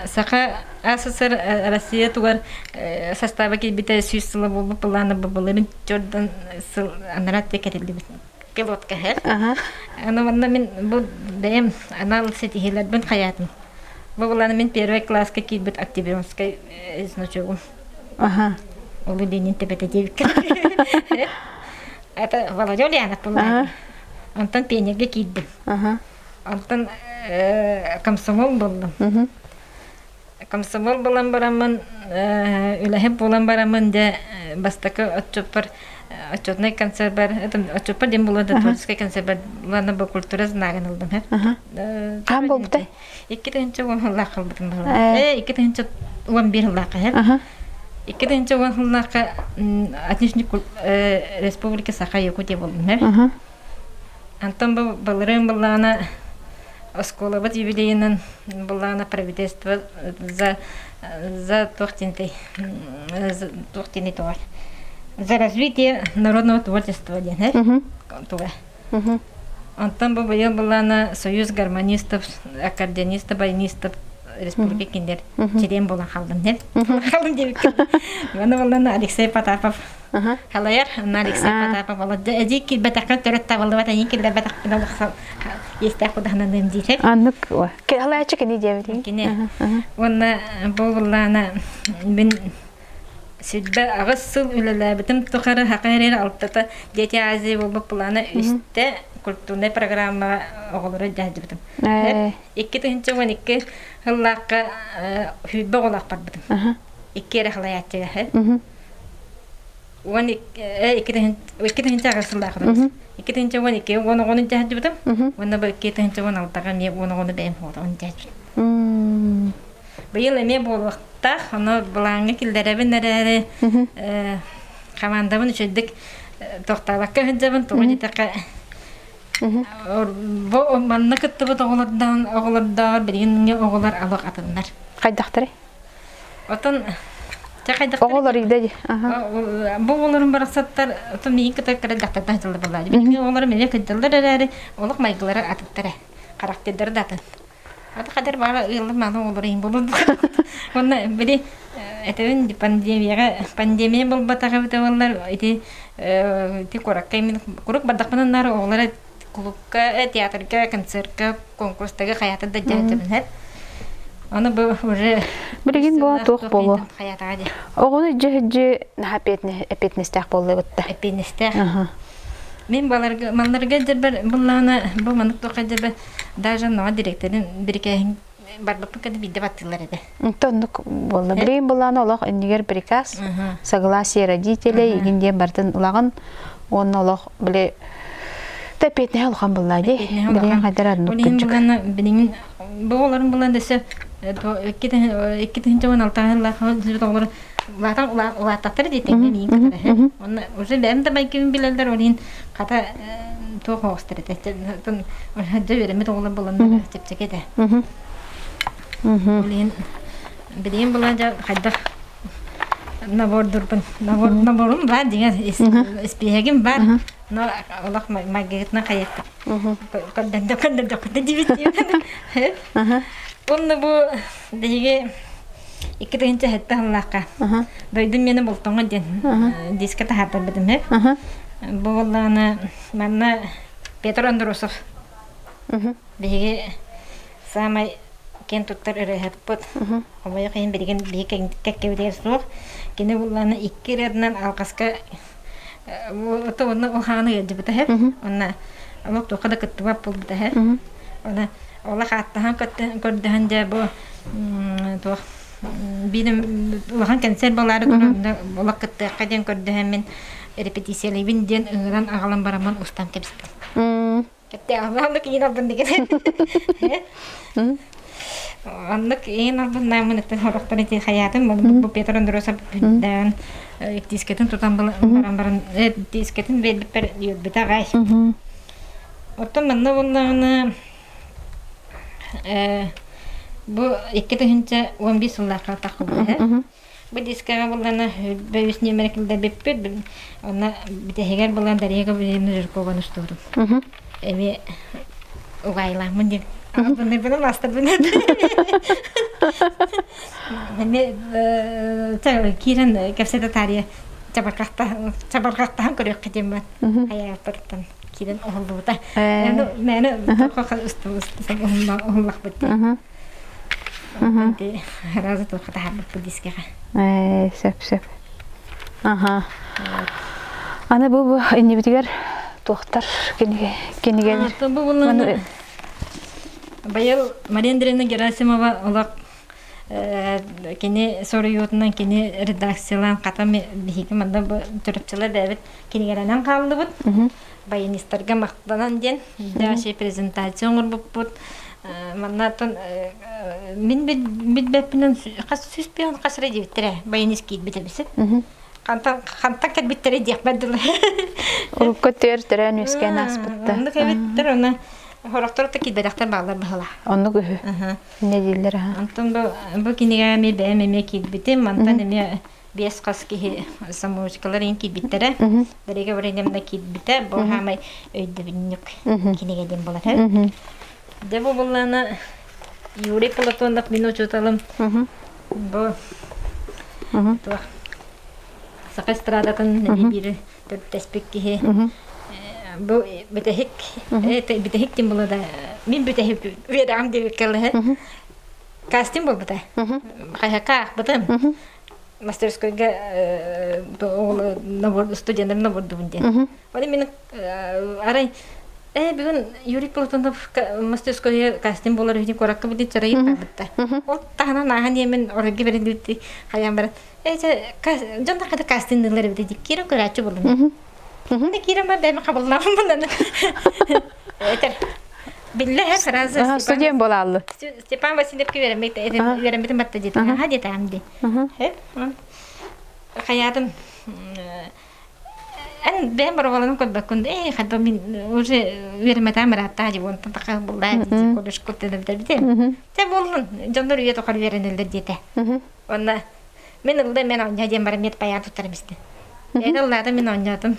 Саха СССР Россия тугар состава киирбитэ 100 сыла буолбут былаана былырыын чордон сыл анараа кэтиллибит пилотка иһэр. Аны манна мин бу бэйэм анал ситиһиилэрбин хайаатым. Бу буланы мин первый класска киирбит октябрьскай значогум. Ол Ленин төбөтө диэбиккэ. Это Володя Ульянов буллаҕа. Онтон пионерга киирдим. Онтон комсомол буллум. Комсомол булан бараммын, үлэһит буолан бараммын дьэ бастакы отчуоппар отчетнай концерт отчуоппар диэн буолуо да творческай концерт лана бу культура знагын ылдым Хаан буолбутай? 2010 сыллаахха ылбытым быһыылаах. 2011 сыллаахха 2010 сыллаахха отличник Республика Саха Якутия буоллум. Антон бу былырыын былаана оскуолабыт юбилейынан былаана правительство за за туох диэнтэй туох диэний тоҕо за развитие народного творчества диэн туга Онтон бу быйыл былаана Союз гармонистов, аккордеонистов, баянистов республика кинилэр чилиэн буолан хааллым диэн. Хааллым диэбиккин. Аны буоллана Алексей Потапов халайар. Аны Алексей Потапов олордо. Эдии киирбэтэххин төрүт табыллыбат, эйин киллэрбэтэхпин олох иэстээх кудаһананыым диир. Аннык халаячы кини диэбитин. Кини. Уонна бу буллаана мин 28 сыл үлэлээбитим тухары Саха эрэр алтата Дети Азии буолбут плана үстэ культурнай программаҕа оҕолору дьаһдьыбытым. 2012 сыллаахха сүүрбэ оҕолоох барбытым. Икки эрэ халайааччыга. 12 аҕыс сыллаах 2012 уон оҕону дьаһдьыбытым. Уонна бу 2016-га эмиэ уон оҕону бэйэм оҕотоҕун дьаһдьыбытым. Быйыл эмиэ буолуохтаах, ону былааҥҥа киллэрэбин эрээри, хамаандабын үчүгэйдик тохтообокко сылдьабын, тоҕо диэтэххэ, бу манна кыттыбыт оҕолордоон оҕолордооҕор билигин оҕолор алох атыннар. Хайдахтарый? Отон чэ хайдахтарый? Оҕолор идэ Бу оҕолорум барахсаттар отон миигин кытары кыра дьахтардан сылдьаллар буоллаҕа. Билигин оҕолорум эмиэ кырдьаллар эрээри, олох майгылара атыттар ээ, характердара да атын. Аты хадыр баара ыаллар мааны оҕолор иһин буолуон Уонна били этэбин пандемияҕа пандемия буолбатах эбитэ буоллар ити ити куоракка именно куруук бардахпына наар оҕолор клубка театрга концертка конкурстарга хайаата да дьаһайдабын Аны бу уже Билигин бу туох буолуо? Хайатаҕа дии. Оҕону дьэ наһаа эппиэтинэстээх буолла бытта. Эппиэтинэстээх. Мин баларга малларга дьэрбэр буллаана бу маннык туохха дьэрбэр даже ноҕо директорын бирикээһин барбаппын кэннэ биирдэ баттыыллар этэ. Оннук буолла. Билигин буллаана олох иннигэр приказ, согласие родителей игин диэн бартын ылаҕын уонна олох били эппиэтинэһэ улахан буллаа дии. Билигин хайдар аннык Билигин буллаана билигин бу олорун булан дөссө 2016 сыллаах оҕолор улаатан улааттахтар диэтиҥ миин кытары. Онно уже бэйэм да майгыбын билэллэр, ол иһин хата туох оҕустар этэ. Дьэ үөрэммит оҕолор буоланнар чэпчэки этэ. Ол иһин билигин булан дьэ хайдах набордурбун набор наборум баар дьиҥэр испииһэгим баар но олох майгыгытынан хайыахпыт көрдөрдө көрдөрдөхпүт диибит Уонна бу биһиги 2007 сыллаахха дойдум миэнэ Болтоҥо диэн диске таһаартарбытым үһү. Бу буоллаҕына манна Петр Андросов биһиги саамай киэн туттар ырыаһыппыт. Хомойуох иһин билигин биһиги кэккэбитигэр суох. Кини буоллаҕына икки ырыатынан алҕаска уонна улахан ыалдьыбыта үһү. Уонна олох туохха да кыттыбат буолбута үһү. Уонна олох ааттаһан көрдөһөн дьэ бу туох биирим улахан кэнсиэр буолаары турар олох кыттыахха диэн көрдөһөммүн репетициялыыбын диэн ыҥыран аҕалан бараммын устан кэбистим. Кэттэ оннук иин албын деген. Оннук иин албын наамын ыттан хорохтон ити хаятым бу Петр Андросов даан дискетин тутан баран баран дискетин биэрбиппэр үөрбүтэ аҕай. Оттон манна буоллаҕына бу 2011 сыллаахха таххыбыта. Бу дискаҕа буллана бөйүс нүөмэрэ киллэрбиппит. Онно бүтэһигэр булан Дарья Гаврильевна Жиркованы устубутум. Эми угаайылааммын диэн. Аҕабыннарбын маастарбын Эми киирэн кэпсэтэ таарыйа чабырҕахтаһан көрүөххэ диэн баар. Хайааттарыттан киирэн уһуллубута. Мээнэ уһуллахпыт диэн. Разы туохха таһаарбыппыт дискэҕэ. Ээ, сөп сөп. Аха. Аны бу бу иннибитигэр Туохтар кинигэ кинигэлэр. Бу булланы Байыл Мария Андреевна Герасимова олох кини соруйуутунан кини редакциялаан хата биһиги манна бу төрүпчүлэр бэйэбит кинигэлэнэн хааллыбыт. Баянистарга махтанан диэн дэши презентация оҥорбуппут. Манна мин билбэппинэн хас 100 хас эрэ диэбиттэрэ баянист киирбит эбисит. Хантан хантан кэлбиттэрэ диэхпэр дылы. Урукку түөр төрөөн үөскээн ааспытта. Оннук эбиттэр, оны хорохтор да киирбэтэхтэр бааллар быһыла. Оннук үһү. Не дииллэр аха. Онтон бу бу кинигэ эмиэ бэйэм эмиэ киирбитим, мантан эмиэ биэс хас киһи самоучкалар иин киирбиттэрэ. Дарига Валерьевна киирбитэ, бу хаамай өйдөбүнньүк кинигэ диэн буолар. Дьэ бу буллаана Юрий Платонов мин учууталым бу туох саха эстрадатын биир төрүттэспит киһи бу бүтэһик бүтэһик дим була да мин бүтэһик үөрэҕим диэбиккэ дылы кастинг буолбута хайакка аахпытым мастерскойга студенттарым набордубун диэн Оны мин арай э бүгүн Юрий Платонов мастерскойга кастинг буолар үһү куоракка бу чарайып барбытта. Ол таһынан ааһан иэмин оройго берилбит хайаан баран э дьон да хата кастингдылар эбит дии киирэн көрөөччү боллум. Да киирэн бар бэйэм хабыллаабын булан. Этер Биллэ сразу студент буолааллы. Степан Васильевка үөрэммитим батта диэтэ. Аха диэтэ ди. Хаятым Эн бэйэм боруобаланан көрбөккүн ээ хайдах мин уже үөрэммэтэҕим ыраатта дии онтон таха буллаа дии колледж куттанабыта Тэ буоллун дьоннор үйэ тухары үөрэнэллэр диэтэ. Онно мин ылла мен оонньоо диэн баран мет баян туттарым истин. Бэйэтэ ыллаата мин оонньоотум.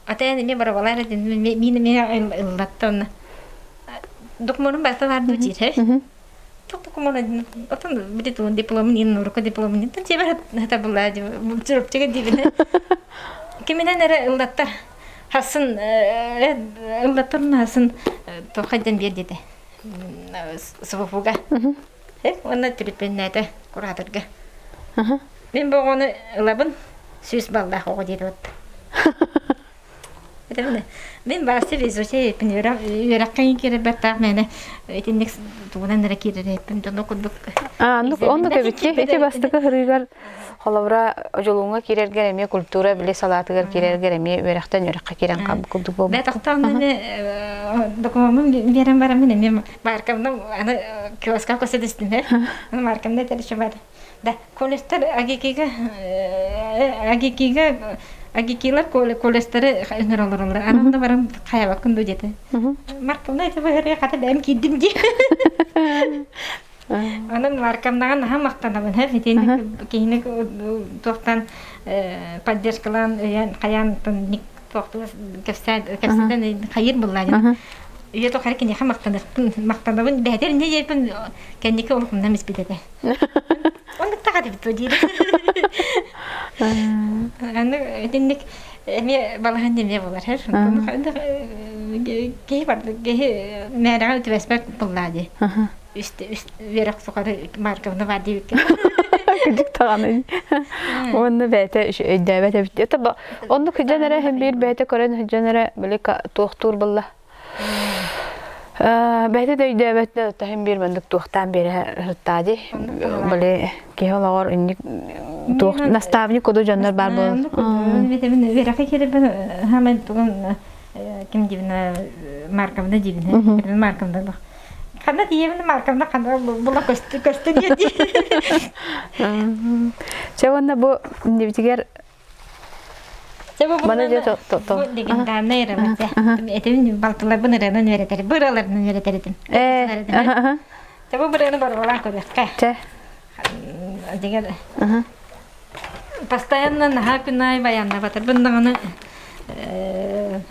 Ата эн эмиэ боруобалаар этин мин эмиэ ыллатта онно. Докумуонум барыта баар дуу диир Докумуон отон били туун дипломун ин нурука дипломун ин тиэбэр хата булла чурупчуга диибин. Киминен эрэ ыллаттар хасын ыллаттар хасын тоха ден биэр диэтэ СВФУга. Уонна түлүппэннээтэ кураторга. Мин бу оҕону ылабын 100 баллаах оҕо диэти отта. Мин баасы везучай эппин үөрэххэ киирэрбэттаах мээнэ итинник тугунан эрэ киирэр эппин дьону курдук Оннук эбитти ити бастакы хырыыгар холобура дьолуҥҥа киирэргэр эмиэ культура били салаатыгар киирэргэр эмиэ үөрэхтэн үөрэххэ киирэн хаалбыт курдук буолбут. Бэ тохтоон докумуоммун биэрэн бараммын эмиэ маркамна аны киоска көсө түстүм аны маркамна этэр бар Да, колледжтар АГИКига АГИКига АГИКилар колледжтары ыҥыралар Анан да баран хайабаккын ду диэтэ. Маркамна ити быһырыга хата бэйэм киирдим дии. Онон Маркамнаҕа наһаа махтанабын һэ итинник киһини туохтан поддержкалаан өйөөн хайаан кэпсээн кэпсэтэн хайыр буллаан үйэ тухары киниэхэ махтаныахпын махтанабын бээтэр инньэ диэппин кэнники олохумнан испит этэ Оннук таҕа дибит диир. Аны итинник эмиэ балаһан эмиэ булар. Киһи бар киһи мээрэҕэ үтүбэспэт буллаа дии. Үөрэх тухары Марковна бар диэбиккэ. Кырдьык даҕаны. Уонна бэйэтэ өйдөөбөт эбит. Это оннук сылдьан эрэ иһин биир бэйэтэ көрөн сылдьан эрэ били туохтуур булла. Бэйэтэ да өйдөөбөт да таһым биир маннык туохтаан биэрэ сыттаа дии. Били киһи олоҕор инник туох наставник куду дьоннор баар буолан. Үөрэххэ киирэрбин хаамай тугун ким дибинэ Марковна дибинэ Марковна ханна тиийэбин Марковна ханна була көстү көстү диэ Чэ уонна бу иннибитигэр Маны дьэ бу легендарнай ырыабыт этим балтыларбын ырыанан үөрэтэр бу ырыаларынан үөрэтэр этим Чэ бу ырыаны боруобалаан көрүөххэ Чэ дигэр постоянно наһаа күн аайы баяннабатарбын даҕаны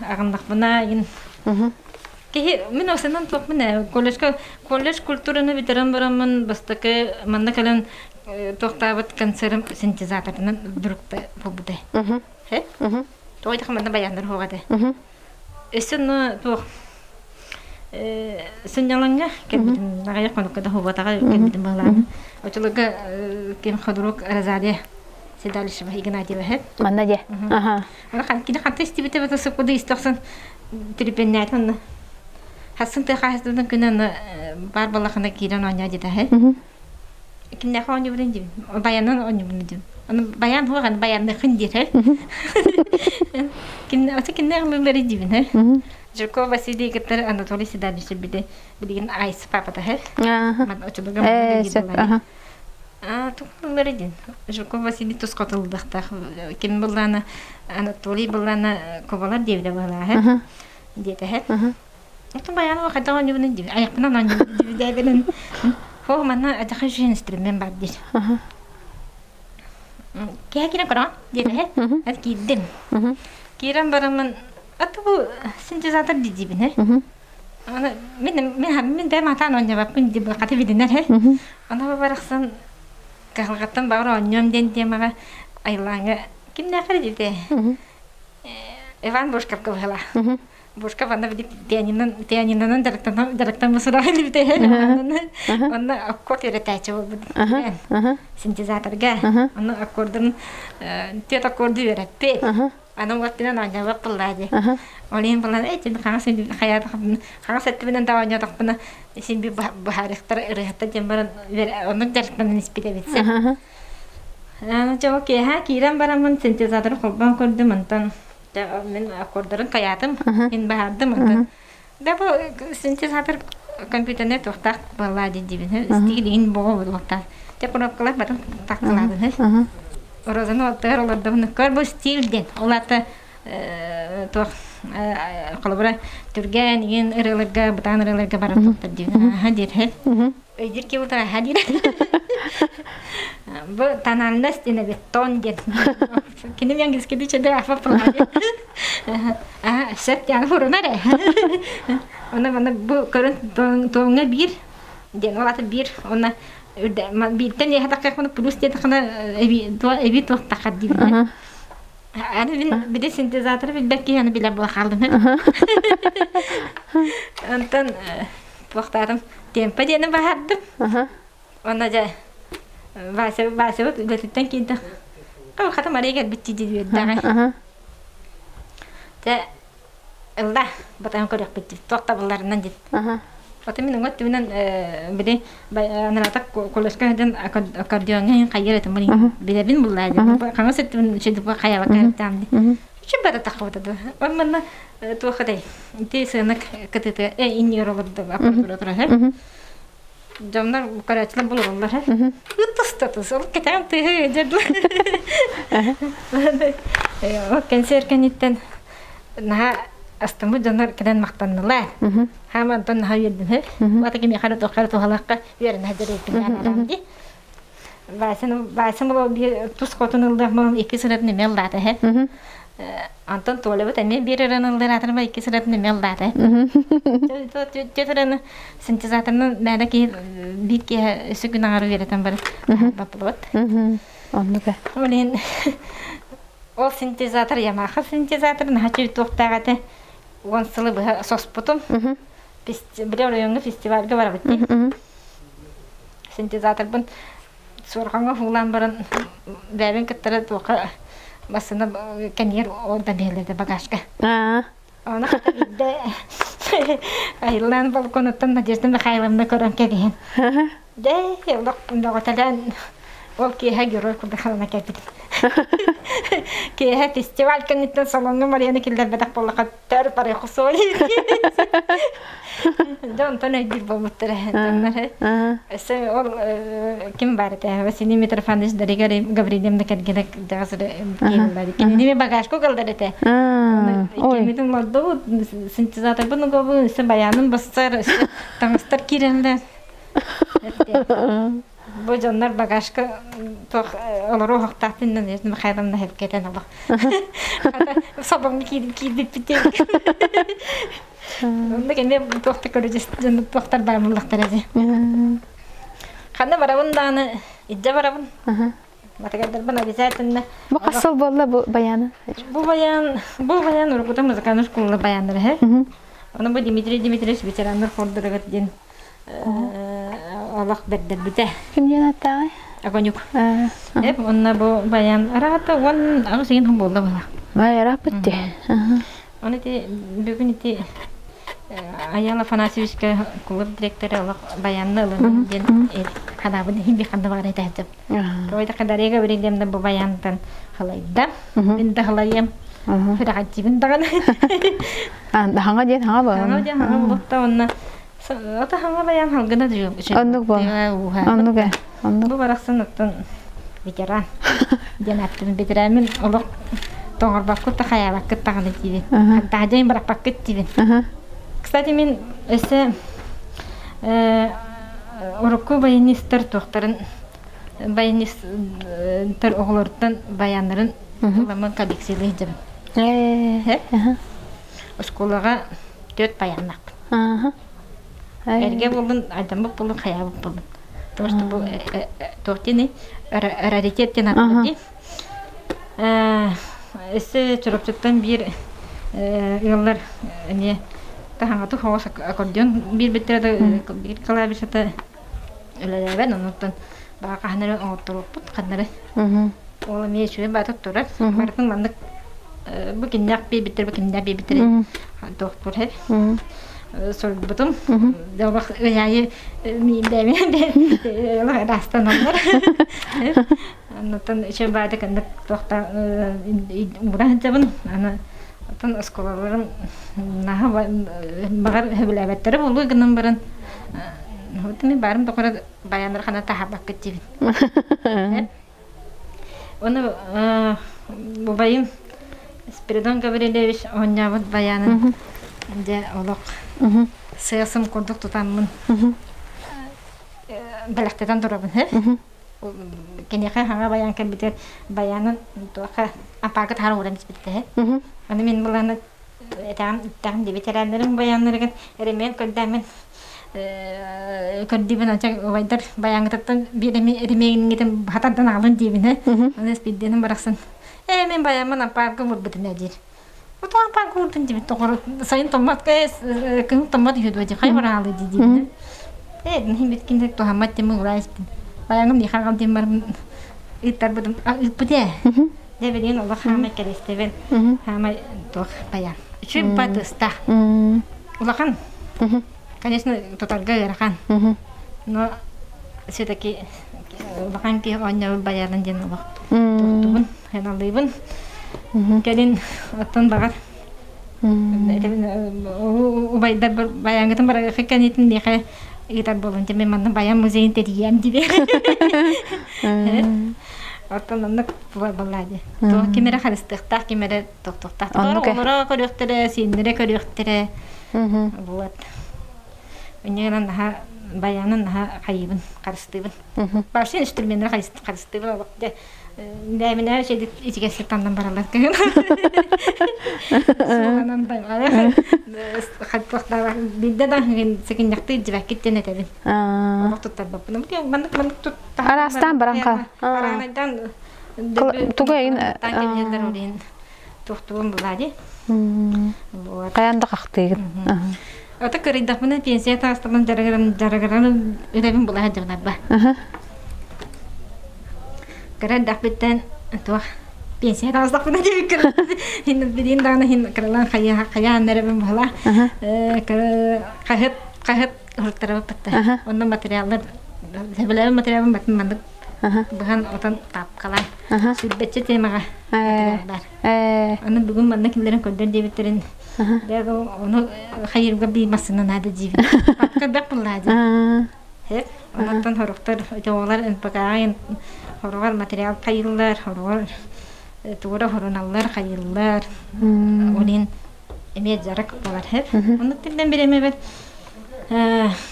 аҕыннахпына игин киһи мин осынан туохпун ээ колледжка колледж культураны бүтэрэн бараммын бастакы манна кэлэн туохтаабыт концерым синтезаторынан вдруг буолбута. Тоҕо диэххэ манна баяннар суох этэ. Өссө онно туох сынньалаҥҥа кэлбитим аҕыйах хонукка да хуботаҕа кэлбитим баҕалаан. Очолорго ким ходурук Розалия. Седалищева Игнатьева һэп. Манна дьэ. Аха. Аны кини ханта истибитэ бата сыппыды истохсон түрүпеннээтин онно. Хассын тыа хаһыстыбытын күнэ аны баар балахына киирэн оонньоо диэтэ һэ. Кимнээхэ оонньуубун диибин. Баянын оонньуубун диибин. Аны баян хуох аны баянныхын диир һэ. Ким аты киннээх ылыылары диибин һэ. Жирков Василий кыттар Анатолий Седалищев били билигин Айс папата һэ. Ман очулуга Э, Тугуллар диэн. Жирков Василий тус хотуллахтаах. Ким буллаана Анатолий буллаана кубалар диэбитэ быһалааһы диэтэһэ. Отон баян хайдах оонньуубун диби айахпынан оонньуубун диби дээбинэн. Хоо манна адьаха инструмент бар диир. Киһи киирэн көрөҕүн диэтэһэ. Ат киирдим. Киирэн бараммын аты бу синтезатор дидибин һэ. Аны мин мин мин бэйэм атаан оонньообоппун дии хата билинэр һэ. Аны барахсан кыһалҕаттан баҕар оонньуом диэн темаҕа Айлааҥҥа кимнээхэр диэтэ Иван Бушковка быһыла. Бушков аны били пианинан пианинанан дьарыктанан дьарыктан сураҕын билбитэ Онно аккорд үөрэтээччи буолбут синтезаторга. Онно аккордун түөрт аккорду үөрэппит. Аны уоттунан оонньообот буоллаа дии. Ол иһин булан эйтин хаҥас хайаатахпына хаҥас өттүбүнэн да оонньоотохпуна син биир быһаарыахтар ырыаһыттар диэн баран оннук дьарыктанан испит эбит Аны дьэ ол киэһэ киирэн бараммын синтезаторы холбоон көрдүм онтон мин аккордарын хайаатым мин баһаардым онтон да бу синтезатор компьютернай туохтаах буоллаа дии дибин стилигин боҕо буолуохтаах те кнопкалар батын тахсалаабын Розаны оттугар олордобун көр бу стиль диэн ол аата туох холобура түргэн игин ырыаларга бытаан ырыаларга барар туохтар диэн аха диир өйдүүр киһи утара аха диир бу тональность диэн эбит тон диэн кини мен английскийди чэдэ афа аа сөп диэн хурунар э Онно манна бу көрөн туоҥҥа биир диэн ол аты биир уонна бииртэн иэһэ таххахпына плюс диэтэххинэ эбии туох таххар диибин. Аны мин били синтезаторы билбэт киһи аны билэр буола хааллым. Онтон туохтаатым темпа диэни баһардым. Онно дьэ Вася Васябыт үлэтиттэн киирдэх. Хата Мария кэлбит дии үөрдэҕэ. Дьэ ылла батан көрүөхпүт дии туох табылларынан дии Ото мин уҥа өттүбүнэн били анаратак колеска сылдьан аккордеоҥҥа иһин хайыыр этим билэбин буллаа дии хаҥас өттүбүн үчүгэй хайабакка эттэм дии үчүгэй бара таххыбыта дуо он манна туох этэй ити сыанак кытыыта иннигэр олордо аппаратура турар дьоннор көрөөччүлэр булуруллар ытыс ол кэтээн тыаһы дьэ ол кэнсиэр кэнниттэн наһаа астыммыт дьоннор кэлэн махтаннылар хаама онтон наһаа үөрдүм ата кимиэхэ эрэ туохха эрэ туһалаахха үөрэнэ сылдьар эбиппин дии Васин Васин был тус хотун ыллыах мал икки сыратын эмиэ ыллаата һэ Антон Толебут эмиэ биир ырыаны ыллыыр икки сыратын эмиэ ыллаата Түөтөрөну синтезаторынан мээнэ киһи биир киэһэ өссө күн аҥары үөрэтэн баран баппылыбыт. Оннук э. Ол иһин ол синтезатор Ямаха синтезатор наһаа туохтаах этэ 10 сылы быһа соспутум. Били оройуоҥҥа фестивальга барабыт дии. Синтезаторбын суорҕаҥҥа уһуулаан баран бэйэбин кыттары туохха массыына кэннигэр ордон биһэллэрдэ багажка. Ону хата биирдэ айыллаан балконуттан Надежда Михайловна көрөн кэбиһэн. Дэ, олох бөҕөтөлөөн ол киэһэ герой курдук халана кэлбитим. Киэһэ фестиваль кэнниттэн салоҥҥа Марияны киллэрбэтэх буоллахха төр барай хосуой. Дьэ онтон өйдүүр буолбуттара. Өссө ол ким баар этэ? Василий Митрофанович Дарига Гаврильевна кэргэнэ киһилэр. Кинини багажка угалдар этэ. Кимитин олордубут, синтезаторбын угабын, өссө баянын бассар, өссө таҥастар киирэллэр. Бу дьоннор багажка туох олору оһохтоох Надежда Михайловна хевкетен олох. Собоҥ киирбиппит Онно кэннэ туохта көрүдьэс дьон туохтар баар буллахтара дии. Ханна барабын даҕаны илдьэ барабын. Матыгардарбын обязательно. Бу хас сыл буолла бу баяны? Бу баян, бу баян уруккута музыкальный школа баяннара һэ. Ону бу Дмитрий Дмитриевич ветераннар хордорыгар диэн олох бэрдэрбитэ. Ким диэн аттааҕый? Огонюк. Эп онна бу баян араата 18 ген буолла була. Бай араппыт ти. Оны ити бүгүн ити Аял Афанасьевичка клуб директора олох баянны ылын диэн ханаабын иһин би ханна баҕар этээччим. Той да Дарья Гаврильевна бу баянтан халайда. Мин да халайым. Хүрэҕэччибин даҕаны. Хаҥа диэн хаҥа ба. Хаҥа диэн хаҥа булутта онна Ата хаҥа баян халгына Оннук бо. Оннук э. Оннук. Бу барахсан оттон ветеран диэн аттым ветеранмын олох тоҥорбоккут да хайаабаккыт даҕаны диибин. Хантаадьайын бырахпаккыт диибин. Кстати, мин өссө урукку баянистар туохтарын баянистар оҕолоруттан баяннарын ыламмын коллекциялыы сылдьабын. Оскуолаҕа түөрт баяннаахпын. Эргэ буоллун, алдьаммыт буоллун, хайаабыт буоллун. Потому что бу туох диэний раритет диэн ааттанар дии. Өссө Чурапчыттан биир ыаллар эмиэ таһаҥатык хоҕус аккордеон биэрбиттэрэ да биир клавишата үлэлээбэт оннуттан баҕа хаһан эрэ оҥотторуохпут ханна эрэ ол эмиэ үчүгэй баата турар барытын маннык бу киннээх биэрбиттэр бу киннээх биэрбиттэр туохтуур һэ суруйбутум олох ыйаайы мииндээмин олох ыраастаналлар оннуттан үчүгэй баата кэнник туохта ууран сылдьабын аны оттон оскуолаларым наһаа баҕар сөбүлээбэттэрэ буолуо гынан баран вот мин баарым тухары баяннар хана таһаарбаккыт диибин. Оны убайым Спиридон Гаврильевич оонньообут баянын дьэ олох сыасым курдук тутаммын бэлэхтэтэн турабын киниэхэ хаҥа баян кэлбитигэр баянын туохха аппаакы таһаар ууран испиттэ аны мин былааны этэҕим иттэҕим диэбит эрээннэрим баяннарыгар эремиэн көрдөммүн көрдүүбүн ача убайдар баяҥҥытыттан биир эремиэҥҥитин хатардан аҕалын диибин аны спиддиэним барахсан ээ мин баяммын аппаакка уурбутум ээ диир Отон аппаакка уурдун диэбит тоҕор сайын томмот кыһын томмот үһү дуо дии хай бараалы дии диибин ээ мин биткин туһаммат диэммин уураа испин баяҥым миэхэ аҕал диэн баран ыыттарбытым ыыппыт ээ Дьэ билигин олох хаамай кэлэстэбин хаамай туох баян үчүгэй батыстаах улахан конечно тутарга ыарахан но все-таки улахан киһи оонньообут баянын диэн олох туттубун хеналыыбын кэлин оттон баҕар убайдар баяҥҥытын барыахы кэнитин миэхэ ыытар буолун мен манна баян музейын тэрийиэм диби Оттон оннук буолла дии. Туох ким эрэ харыстыахтаах, ким эрэ тохтуохтаах. Оҕолоро көрүөхтэрэ, сиэннэрэ көрүөхтэрэ. Вот. Инньэ наһаа баянын наһаа хайыыбын, харыстыыбын. Вообще инструменнары харыстыыбын олох дьэ бэйэминээ үчүгэйдик ичигэстик таннан бараллар кыһын. Суоланан биирдэ да сыкынньахтыы дьибэккит диэн этэбин. Олох туттарбаппын. Маннык маннык тут Араастаан баран хаал. Тугу эйин туохтугун булаа Хайаан да хахтыыгын. Ата кырыйдахпына пенсия таастабын жарыгыран жарыгыран үлэбин булаа дьабынарба. Кырайдахпыттан туох пенсия таастахпына диэбиккин хин билин даҕаны хин кыралаан хайа хайаан эрэбин була хаһыт хаһыт уруттарабыппытта. Онно материаллар сөбүлээбит материалым батын маннык быһан отон папкалаан сүрбэччэ темаҕа материаллар. Аны бүгүн манна киллэрин көрдөр диэбиттэрин ону хайырга биир массыына наада диибин. Папка бэх буллаа дии. Онтон хоруктар оҕолор НПК-ҕа хоругар материал хайыыллар, хоругар тугура хоруналлар, хайыыллар. Ол эмиэ дьарык буолар һэп. Оннук тилдэн бириэмэбэр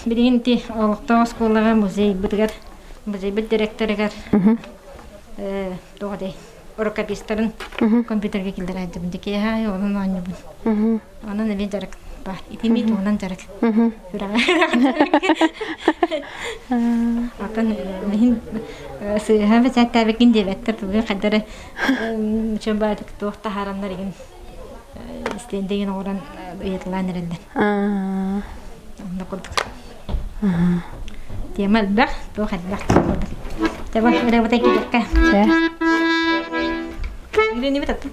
билигин ити олохтоох оскуолаҕа музейбытыгар музейбыт директорыгар туох дэй рукопистарын компьютерга киллэрээддибин дикиэһэ онон оонньуубун. Онон эмиэ дьарык баар. Ити эмиэ туһунан дьарык. Атын иһин сыыһа бэчээттээбиккин диэбэттэр тугу хайдары чөмбаатык туох таһаараннар игин стендигин оҥорон ыйыталаан эрэллэр. Онно курдук. Тема элбэх, туох элбэх курдук. Чэ, ырыабыта киириэххэ. Чэ. Үлүнүбүт аттым.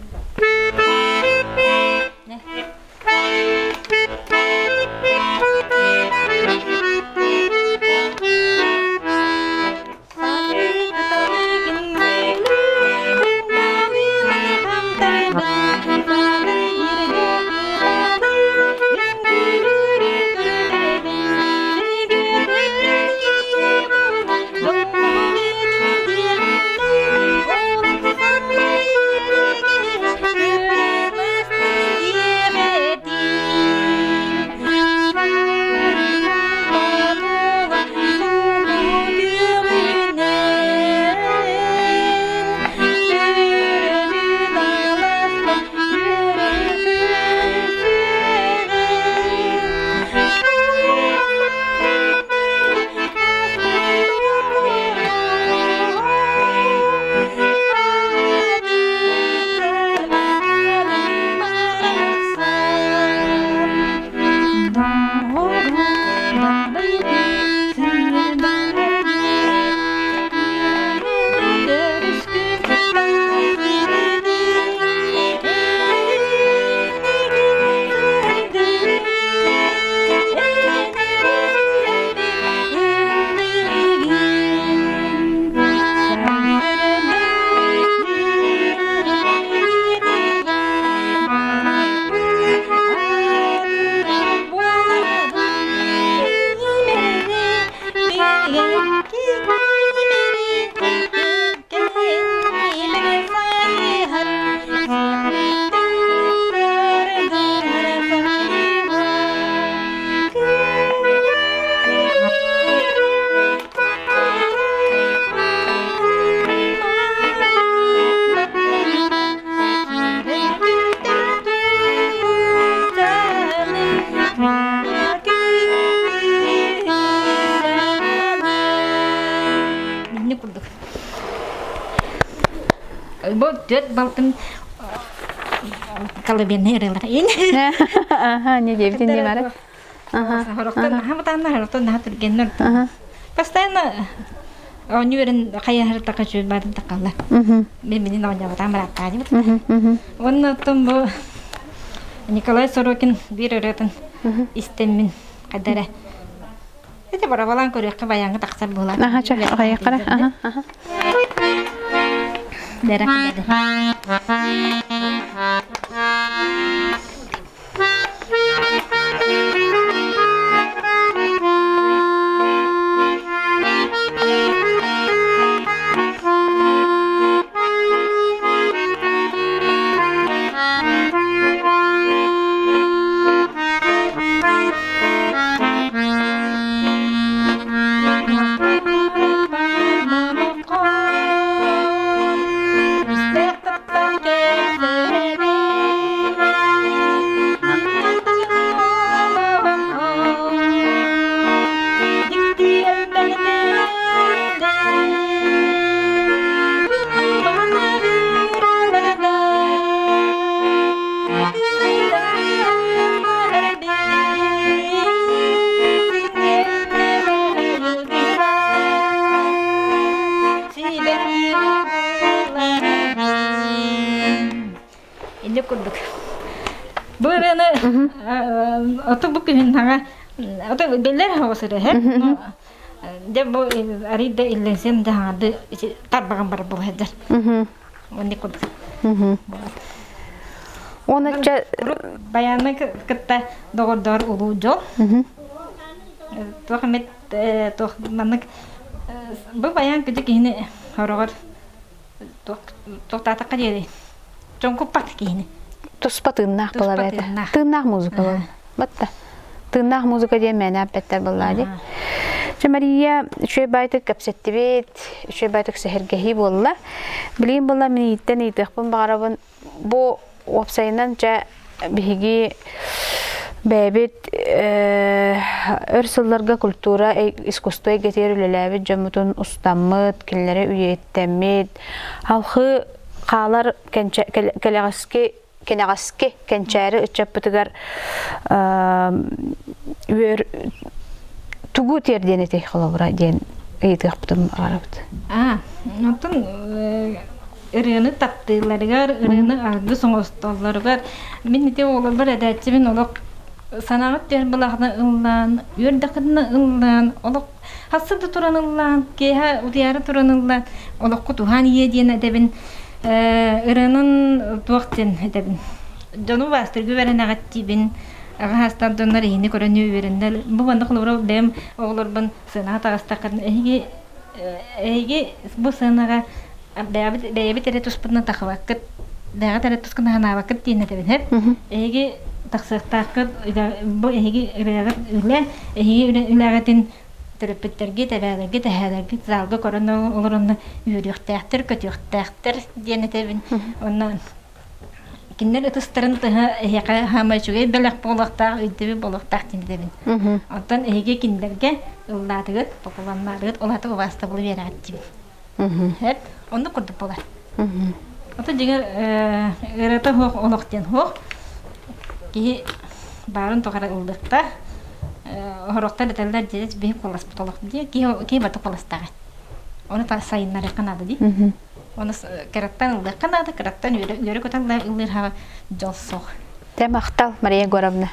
Минни курдук. Бу түөрт балтым колыбельный ырыалар. Аха, не диэбитин дии бары. Аха. Хорохтон наһаа бытаанна, хорохтон наһаа түргэннэр. Постоянно оонньуу берин хайаһар така чүл барын такалла. Мен минин оонньообутаан барааттаа дибит. Уонна оттон бу Николай Сорокин биир ырыатын истэммин хайдара Ити барабалаан көрүөххэ баяҥҥа тахсар буолар. Аха, чэ, хайаххара. Аха, аха. Дэрэ. Инде курдук. Бу ырыаны оту бу күһүн хаҥа ото биллэр хоҕус ырыа дьэ бу арыйда иллэҥсиэм да хаҥарды тарбаҕым бар була сылдьар. Онник курдук. Уонна Баяны кытта доҕордоор улуу дьол. Туох эмит туох маннык бу баян күдү киһини хороҕор туохтаатахха диэри чоҥкуппат киһини. Туспа тыыннаах буолар этэ. Тыыннаах музыка буолар. Батта. Тыыннаах музыка диэн мээнэ эппэттэр буоллаа дии. Чэ Мария, үчүгэй баайтык кэпсэттибит, үчүгэй баайтык сэһэргэһии буолла. Билигин буолла мин ииттэн ыйытыахпын баҕарабын. Бу уопсайынан чэ биһиги бэйэбит өр сылларга культура, искусство эйгэтигэр үлэлээбит дьоммутун устаммыт, кинилэри үйэттэммит, халхы хаалар кэлэҕэски кэнэҕэски кэнчээри ыччаппытыгар үөр тугу тиэрдиэн этэй холобура диэн ыйытыахпытын баҕарабыт. Аа, оттон ырыаны таптыылларыгар, ырыаны аргыс оҥостоллоругар мин ити оҕолорбор эдээччибин олох санаҕыт түһэр былаҕына ыллаан, үөрдэххитинэ ыллаан, олох хассы да туран ыллаан, киэһэ утуйаары туран ыллаан, олоххут уһаан ийэ диэн этэбин. Ырыанан туох диэн этэбин. Дьону убаастыргы үөрэнэҕит диибин. Аҕа саастаах дьоннор эһини көрөн үөрэннэр. Бу манна холобура бэйэм оҕолорбун сыанаҕа таҕыстаххытына эһиги эһиги бу сыанаҕа бэйэбит бэйэбит эрэ туспутунан тахыбаккыт бэйэҕит эрэ тускун санаабаккыт диэн этэбин һэп эһиги тахсыахтааххыт бу эһиги ырыаҕыт үлэ эһиги үлэҕитин төрөппүттэргит эбээлэргит эһээлэргит залга көрөн олоронно үөрүөхтээхтэр көтүөхтээхтэр диэн этэбин онно Кинилэр ытыстарын тыһа эһиэхэ хаама үчүгэй бэлэх буолуохтаах, өйдөбүл буолуохтаах диэн этэбин. Оттон эһиги кинилэргэ ыллаатыгыт, бокуланнаатыгыт, ол аата убаастабылы биэрэҕит диибин. Эт, оннук курдук буолар. Ото дьиҥэр ырыата суох олох диэн суох. Киһи баарын тухары ыллыахтаах. Сорохтор этэллэр дьиэс биһи куоласпыт олох диye. Киһи киһи барыта куоластааҕа. Ону сайыннарыахха наада дии. Оны кыраттан ыллыахха наада, кыраттан үөрэ көтөн ыллыыр хаҕа дьол суох. Тэ махтал, Мария Егоровна.